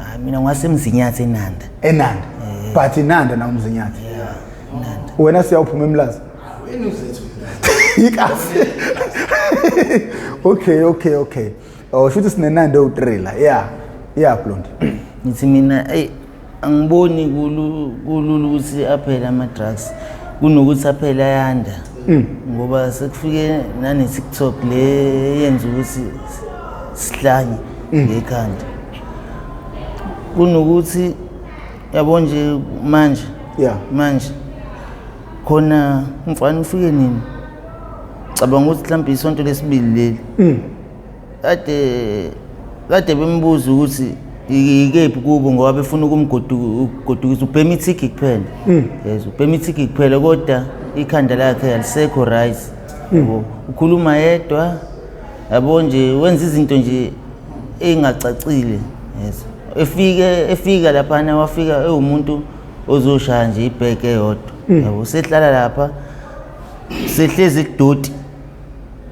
Ah, mina ngwaseMzinyathi eNanda. eNanda. But iNanda na uMzinyathi. Ya, Nanda. Wena siyawuphuma eMlazi. Ikasi. Okay. Oh, shuthi sinenanda ewu3 la. Yeah. Yeah, Blondie. Ngithi mina, ey, angiboni kulula ukuthi aphele ama drugs kunokuthi aphele ayanda. Ngoba sekufike nane TikTok le yenza ukuthi sihlanye ngekhanda. Kunokuthi yabo nje manje manje khona umfana ufike nini, cabanga ukuthi mhlawumbe isonto lesibili leli, kade bembuza ukuthi ikephi kubo ngoba befuna ukumgodukisa, ubhema ithigi kuphela. Yes, ubhema ithigi kuphela, kodwa ikhanda lakhe alisekho right, yabo, ukhuluma yedwa, yabo nje, wenza izinto nje ey'ngacacile. Yes, efika laphana, wafika ewumuntu ozoshaya nje ibheke eyodwa, yabo, sehlala lapha, sehlezi kudoti,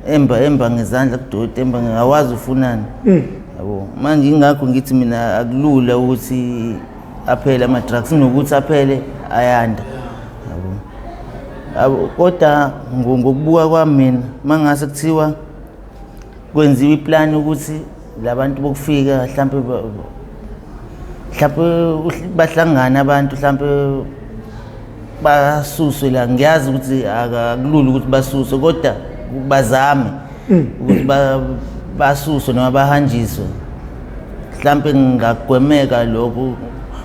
emba ngezandla kudoti, emba awazi ufunani, yabo. Manje ingakho ngithi mina akulula ukuthi aphele ama-drugs kunokuthi aphele ayanda, yabo. Kodwa ngokubuka kwami mina, mangase kuthiwa kwenziwa iplani ukuthi labantu bokufika mhlampe bahlangane abantu, mhlampe basuswe la, ngiyazi ukuthi akulula ukuthi basuswe, kodwa bazame ukuthi basuswe noma bahanjiswe, mhlampe ngingagwemeka lokho,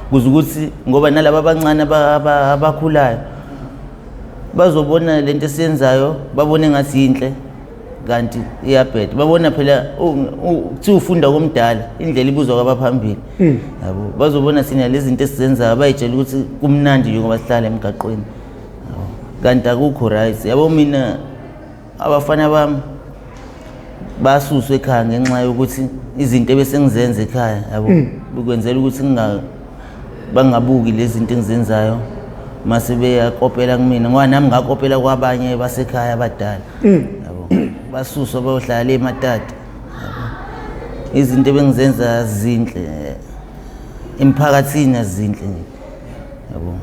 kuze ukuthi ngoba nalaba abancane abakhulayo bazobona lento esiyenzayo, babone ngathi yinhle kanti iyabheda. Babona phela kuthiwa ufunda komdala, indlela ibuzwa kwabaphambili, yabo, bazobona thina lezi zinto esizenzayo, bayitshela ukuthi kumnandi nje ngoba sihlala emgaqweni, yabo, kanti akukho right. Yabo, mina abafana bami basuswe ekhaya ngenxa yokuthi izinto ebesengizenza ekhaya, yabo, ukwenzela ukuthi bangabuki lezi zinto engizenzayo mase beyakopela kumina, ngoba nami ngakopela kwabanye basekhaya abadala, yabo, basuswa bayohlala ematata, yabo. Izinto ebengizenza zinhle emphakathini azinhle nje, yabo.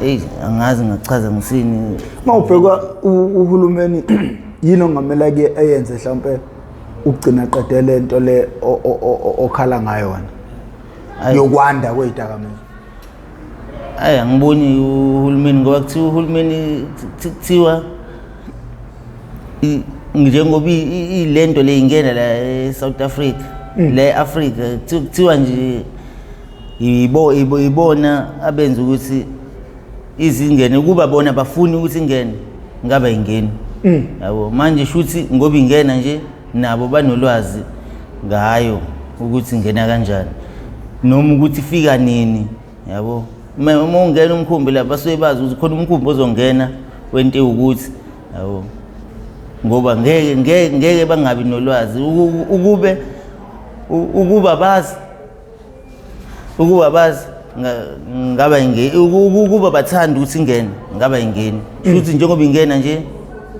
Eyi, angazi ngachaza ngisini. Mawubheka uhulumeni, yini ongamele ke eyenze mhlawumbe ukugcina qede lento le okhala ngayo wena yokwanda kwezidakamizwa? Hayi, angiboni uhulumeni, ngoba kuthiwa uhulumeni kuthiwa njengoba ilento le ingena la e-South Africa, la e-Africa, kuthiwa nje ibona abenza ukuthi izingene, kuba bona bafuni ukuthi ingene, ngaba ingeni, yabo. Manje shuthi ngoba ingena nje nabo banolwazi ngayo ukuthi ingena kanjani noma ukuthi ifika nini, yabo. Uma ungena umkhumbi lapha, basuke bazi ukuthi khona umkhumbi ozongena wento ewukuthi, yabo, ngoba ngeke bangabi nolwazi. Ukube ukuba bazi, ukuba bazi ngaba ukuba bathanda ukuthi ingene, ngaba ingeni. Futhi njengoba ingena nje,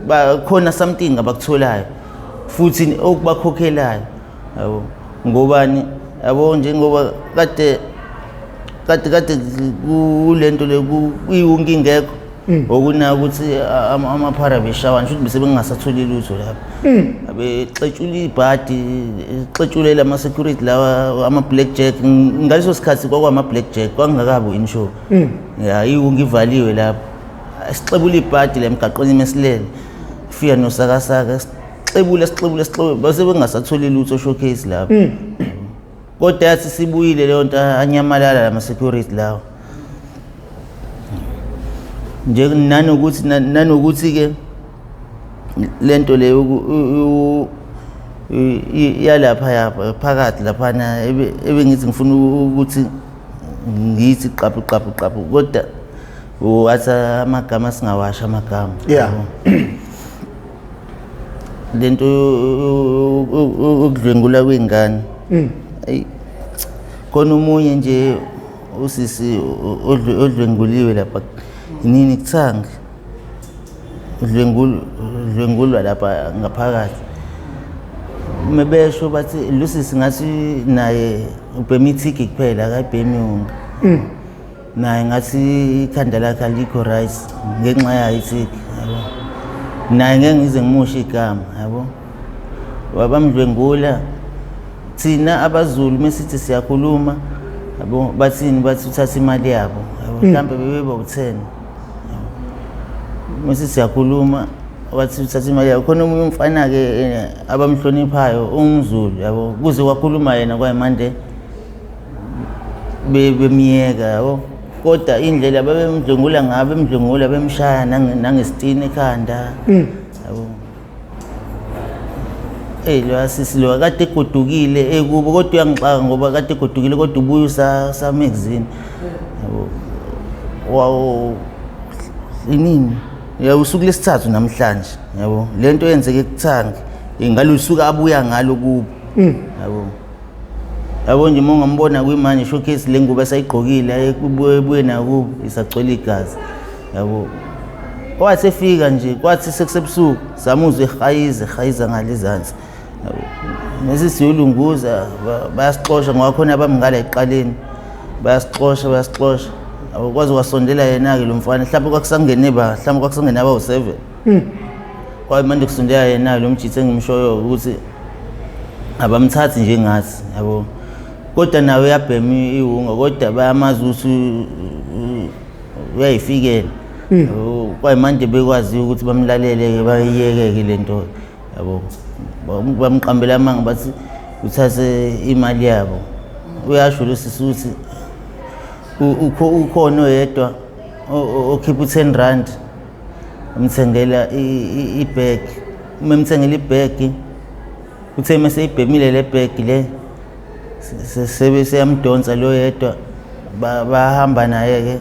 bakhona something abakutholayo futhi okubakhokhelayo, yabo, ngobani, yabo, njengoba kade kulento le iwunki ingekho, okunaka ukuthi amaphara beshawana, shuthi bese bengingasatholi lutho lapha, abexetshula ibhadi, exetshulela ama-security lawa, ama-black jack. Ngaleso sikhathi kwakwama-black jack, kwakungakabi u-insure ya, iwunki ivaliwe lapho, sixebula ibhadi la emgaqweni mesilele, fika nosakasaka, sixebule sixebule sixebule, base bengasatholi lutho showcase lapho. Kodwa yathi sibuyile leyo nto, anyamalala lama-security lawa nje. Nanokuthi nanokuthi-ke lento leyo Yalapha yapha phakathi laphana ebengithi ngifuna ukuthi ngithi qaphu qaphu qaphu, kodwa wathi amagama singawasho amagama. Lento ukudlwengula kwengane, ayi, khona omunye nje usisi odlwenguliwe lapha nini kuthangi udlwengulwa lapha ngaphakathi, mebesho bathi lusisi ngathi naye ubhema ithigi kuphela, akayibhemi yonke. Naye ngathi ikhanda lakhe alikho right ngenxa yayo ithigi, yabo. Naye ngeke ngize ngimushe igama, yabo. Wabamdlwengula. Thina abaZulu mesithi siyakhuluma, yabo, bathini? Bathi uthatha imali yabo, yabo. Mhlawumbe bebeba u-10. Mesithi siyakhuluma, wathi uthatha imali yabo. Khona omunye umfana-ke abamhloniphayo, umZulu, yabo, kuze kwakhuluma yena kwayimande bemyeka, yabo. Kodwa indlela babemdlwengula ngayo, bemdlwengula, bemshaya nangesitini ekhanda, yabo. Eyi, lo sisi lo kade egodukile ekubo, kodwa uyangixaka ngoba kade egodukile, kodwa ubuye usamagazine, yabo. Wawu inini ya usuku lesithathu namhlanje, yabo, lento yenzeke kuthangi ngalosuku abuya ngalo kubo, yabo. Yabo nje uma ungambona kwimanje showcase le ngubo esayigqokile ebuye nakubo isagcwele igazi, yabo. Wathi efika nje, kwathi sekusebusuku, samuzwa ehayiza, ehayiza ngale ezansi, yabo. Mese siyolunguza, bayasixosha ngoba khona abamngala ekuqaleni, bayasixosha, bayasixosha, yabo. Kwaze kwasondela yena-ke lo mfana, mhlawumbe kwakusangene ba mhlawumbe kwakusangene abawu-7. Kwaye manje kusondela yena lo mjitsi engimshoyo ukuthi abamthathi njengathi, yabo, kodwa nawe uyabhema iwunga, kodwa bayamazi ukuthi uyayifikela, yabo. Kwaye manje bekwazi ukuthi bamlalele-ke, bayiyeke-ke le nto, yabo. Bamqambela amanga, bathi uthathe imali yabo. Uyasho lo sisi ukuthi ukhona oyedwa okhipha u-10 rand, umthengela ibag. Uma emthengela ibag, uthe mase ibhemile le bag le, sebe seyamdonsa lo yedwa, bahamba naye ke,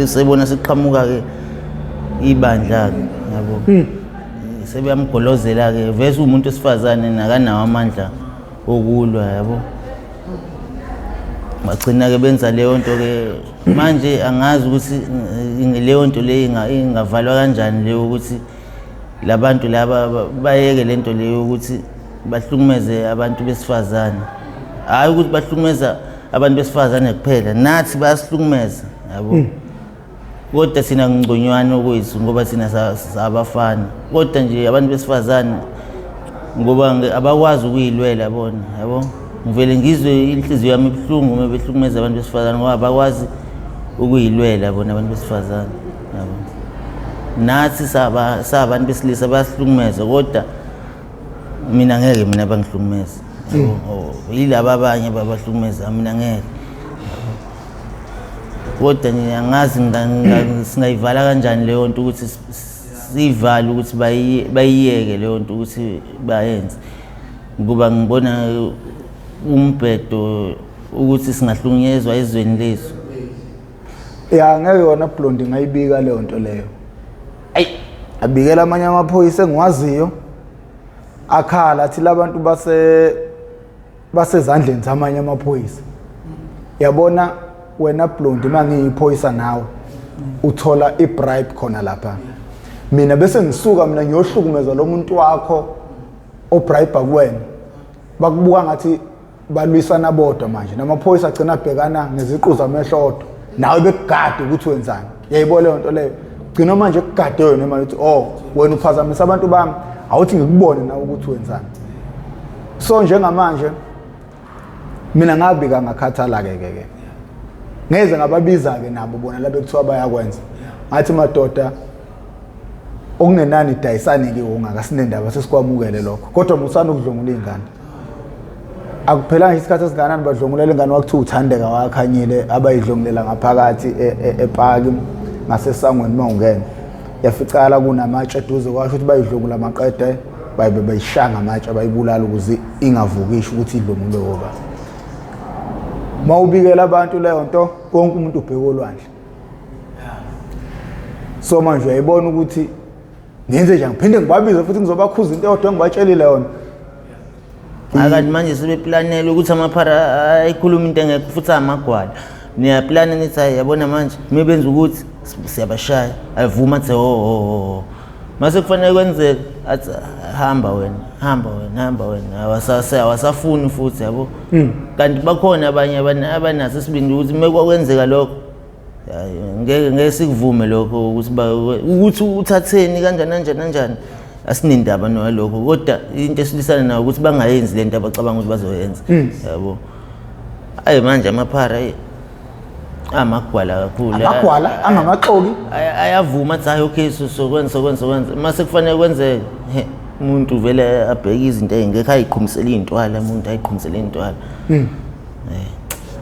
sebona siqhamuka ke ibandla ke, yabo, sebeyamgolozela ke. Vese umuntu wesifazane nakanawo amandla okulwa, yabo. Bagcina ke benza leyo nto ke. Manje angazi ukuthi leyo nto le ingavalwa kanjani leyo, ukuthi labantu laba bayeke lento leyo ukuthi bahlukumeze abantu besifazane. Hhayi ukuthi bahlukumeza abantu besifazane kuphela, nathi bayasihlukumeza, yabo, kodwa thina ngconywana okwethu ngoba thina sabafana. Kodwa nje abantu besifazane ngoba abakwazi ukuyilwela bona, yabo. Ngivele ngizwe inhliziyo yami ibuhlungu uma behlukumeza abantu besifazane ngoba abakwazi ukuyilwela bona abantu besifazane, yabo. Nathi sabantu besilisa bayasihlukumeza, kodwa mina ngeke mina bangihlukumeze, yabo. Oh, yilaba abanye babahlukumeza, mina ngeke. Kodwa nje angazi singayivala kanjani leyo nto, ukuthi siyivale, ukuthi bayiyeke leyo nto ukuthi bayenze, ngoba ngibona umbhedo ukuthi singahlukunyezwa ezweni lethu. Ya, ngeke yona Blondie ngayibika leyo nto leyo. Ayi, abikela amanye amaphoyisa engiwaziyo, akhala athi labantu basezandleni zamanye amaphoyisa. Yabona wena Blondie, mangiyiphoyisa nawe uthola ibribe khona lapha, mina bese ngisuka mina ngiyohlukumeza lo muntu wakho obribe kuwena. Bakubuka ngathi balwisana bodwa. Manje namaphoyisa agcina abhekana ngeziqu zamehlo odwa, nawe bekugade ukuthi wenzani. Yayibona leyo nto leyo, gcina manje kugade wena manje ukuthi, oh, wena uphazamisa abantu bami, awuthi ngikubone nawe ukuthi wenzani. So njengamanje mina ngabika ngakhathala ke ke ngeze ngababiza ke nabo bona labe kuthiwa bayakwenza, ngathi, madoda, okungenani dayisane ke ungakasinendaba, sesikwamukele lokho, kodwa musana ukudlwengula iy'ngane. Akuphelanga isikhathi esingakanani badlwengulela ingane, wakuthiwa uThandeka wakhanyile abayidlwengulela ngaphakathi epaki ngasesangweni. Uma ungena yaficala kunamatshe eduze, kwasho ukuthi bayidlwengula maqede. Bayishaya ngamatshe, abayibulala ukuze ingavukisha ukuthi idlwengulwe obani. Uma ubikela abantu leyo nto, wonke umuntu ubheka olwandle. So manje uyayibona ukuthi ngenze njani, ngiphinde ngibabize futhi ngizobakhuza into eyodwa engibatshelile yona. Kanti manje sebeplanele ukuthi amaphara ayikhuluma into engekho futhi amagwala. Niyaplana nithi hayi yabona manje mebenza ukuthi siyabashaya, ayivuma athi ho ho ho. Mase kufanele kwenzeke athi hamba wena, hamba wena, hamba wena. Awasafuni futhi yabo. Kanti bakhona abanye abanaso isibindi ukuthi mekwakwenzeka lokho ngeke sikuvume lokho ukuthi ukuthi uthatheni kanjani kanjani kanjani, asinendaba nalokho, kodwa into esilisana nayo ukuthi bangayenzi lento abacabanga ukuthi bazoyenza yabo. Ayi manje amaphara amagwala kakhulu, amagwala angamaxoki ayavuma athi hayi okay sokwenza sokwenza mase kufanele kwenzeke umuntu vele abheke izinto ey'ngekho, ayiqhumisele iy'ntwala, umuntu ayiqhumisele iy'ntwala.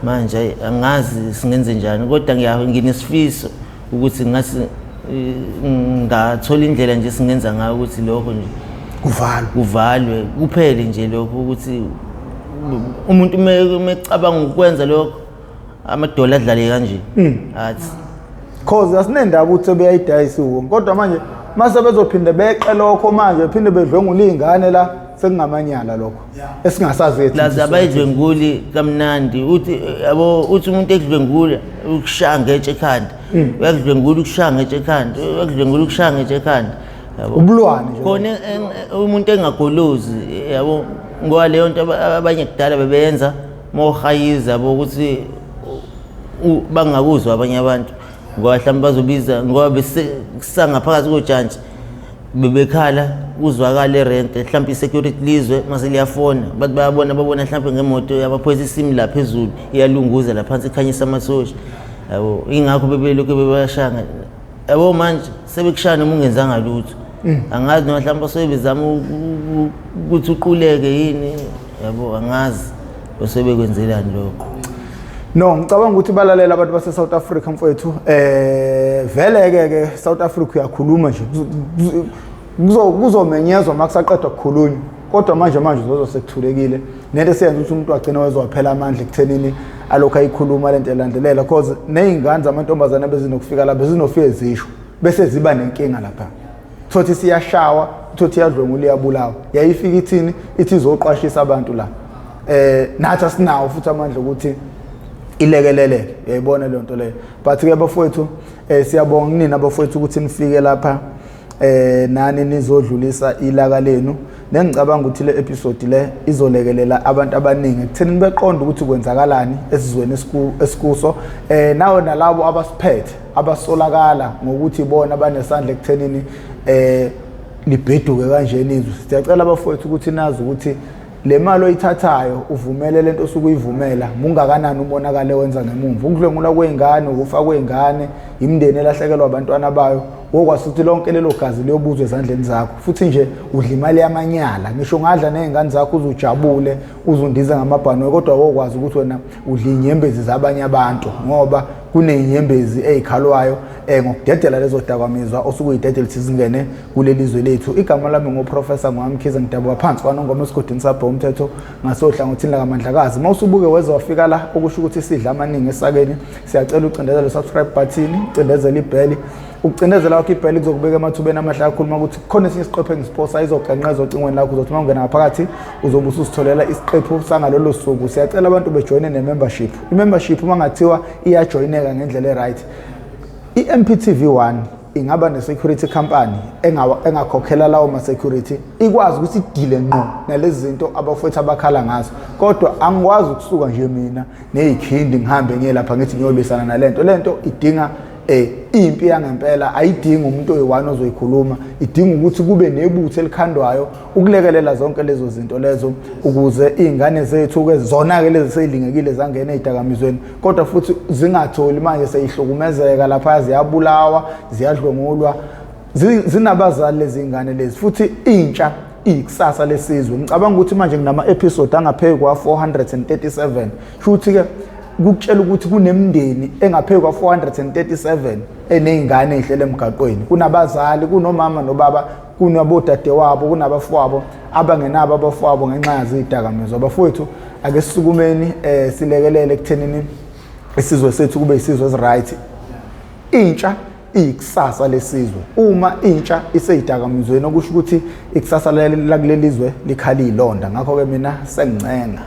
Manje angazi singenze njani, kodwa nginesifiso ukuthi ngase ngathola indlela nje singenza ngayo ukuthi lokho nje kuvalwe kuphele nje lokho, ukuthi umuntu mecabanga ukwenza lokho amadola adlale kanje athi cause asinendaba ukuthi sebeyayidayisa uwo, kodwa manje mase bezophinde beqe lokho manje phinde bedlwengula iy'ngane la, sekungamanyala lokho esingasazi ethu. Lazi abayidlwenguli kamnandi, uthi yabo uthi umuntu ekudlwengula ukushaya ngetshe ekhanda, uyakudlwengula ukushaya ngetshe ekhanda, uyakudlwengula ukushaya ngetshe ekhanda yabo, ubulwane nje khona umuntu engagolozi yabo, ngoba leyo nto abanye kudala bebeyenza mohayiza yabo, ukuthi bangakuzwa abanye abantu, ngoba mhlawumbe bazobiza ngoba besangaphakathi kojantshi bebekhala kuzwakala erente, mhlawumbe i-security lizwe mase liyafona bathi bayabona, babona mhlawumbe ngemoto yamaphoyisa isimi la phezulu iyalunguza la phansi ikhanyisa amasosha yabo, ingakho bebelokhu bebashanga yabo. Manje sebekushaya noma ungenzanga lutho, angazi noma mhlawumbe sebezama ukuthi uquleke yini yabo, angazi besebekwenzelani lokho. No, ngicabanga ukuthi balalela abantu base South Africa mfowethu. Vele ke South Africa uyakhuluma nje, kuzomenyezwa makusaqedwa kukhulunywa, kodwa manje uzozo sekuthulekile. Nento esiyenza ukuthi umuntu agcine wezophela amandla ekuthenini alokhu ayikhuluma lento elandelela, cause nezingane zamantombazana bezinokufika la bezinofike zisho bese ziba nenkinga lapha, thothi siyashawa, thothi iyadlwengula, iyabulawa, yayifika ithini ithi izoqwashisa abantu la. Nathi asinawo futhi amandla ukuthi ilekeleleke, uyayibona leyo nto leyo. But ke bafowethu, siyabonga kunina bafowethu ukuthi nifike lapha nani nizodlulisa ilaka lenu. Nengicabanga ukuthi le episode le izolekelela abantu abaningi ekutheni beqonde ukuthi kwenzakalani esizweni esikuso, nawe nalabo abasiphethe abasolakala ngokuthi bona banesandla ekuthenini libheduke kanjena izwe. Siyacela abafowethu ukuthi nazi ukuthi le mali oyithathayo uvumele lento osuke uyivumela, mungakanani umonakalo wenza ngemumva, ukudlwengula kwey'ngane, ukufa kwey'ngane, imindeni elahlekelwa abantwana bayo, wokwazi ukuthi lonke lelo gazi liyobuzwa ezandleni zakho. Futhi nje udla imali yamanyala, ngisho ungadla ney'ngane zakho uzujabule uzundize ngamabhanoyi, kodwa wokwazi ukuthi wena udla iy'nyembezi zabanye abantu, ngoba kuney'nyembezi ey'khalwayo ngokudedela lezo dakamizwa osuke uyidedela ukuthi zingene kuleli zwe lethu. Igama lami nguProfessor Ngwamkhize, ngidabuka phansi kwaNongoma esigodini sabhe umthetho ngasohlangothini lakaMandlakazi. Uma usubuke weze wafika la, okusho ukuthi sidla amaningi esakeni, siyacela ucindezele subscribe button, ucindezele ibheli. Ukucindezela kwakho ibheli kuzokubeka emathubeni amahle kakhulu uma kuthi khona esinye isiqephu engisiphosa izogenqeza ocingweni lakho, uzothi uma ungena ngaphakathi uzobe ususitholela isiqephu sangalolo suku. Siyacela abantu bejoyine ne-membership. I-membership uma ngathiwa iyajoyineka ngendlela e-right, i-MPTV 1 ingaba ne-security company engakhokhela lawo ma-security, ikwazi ukuthi idile ngqo nalezi zinto abafowethu abakhala ngazo. Kodwa angikwazi ukusuka nje mina neyikhindi ngihambe ngiye lapha ngithi ngiyolwisana nalento. Lento idinga impi yangempela, ayidingi umuntu oyi-one ozoyikhuluma, idinga ukuthi kube nebutho elikhandwayo ukulekelela zonke lezo zinto lezo, ukuze iy'ngane zethu-ke zona-ke lezi sey'lingekile zangena ey'dakamizweni, kodwa futhi zingatholi manje seyihlukumezeka lapha, ziyabulawa, ziyadlwengulwa, zinabazali lezi ngane lezi. Futhi intsha iyikusasa lesizwe. Ngicabanga ukuthi manje nginama-episode angaphezu kwa-437, sho ukuthi-ke kukutshela ukuthi kunemindeni engaphezu kwa-437 eney'ngane ey'hlele emgaqweni, kunabazali, kunomama nobaba. Kunabodadewabo, kunabafowabo abangenabo abafowabo ngenxa yazo iy'dakamizwa. Bafowethu, ake sisukumeni silekelele ekuthenini isizwe sethu kube isizwe esi-right. Intsha iyikusasa lesizwe. Uma intsha iseyidakamizweni, okusho ukuthi ikusasa lakuleli zwe likhala iy'londa. Ngakho-ke mina sengincenga.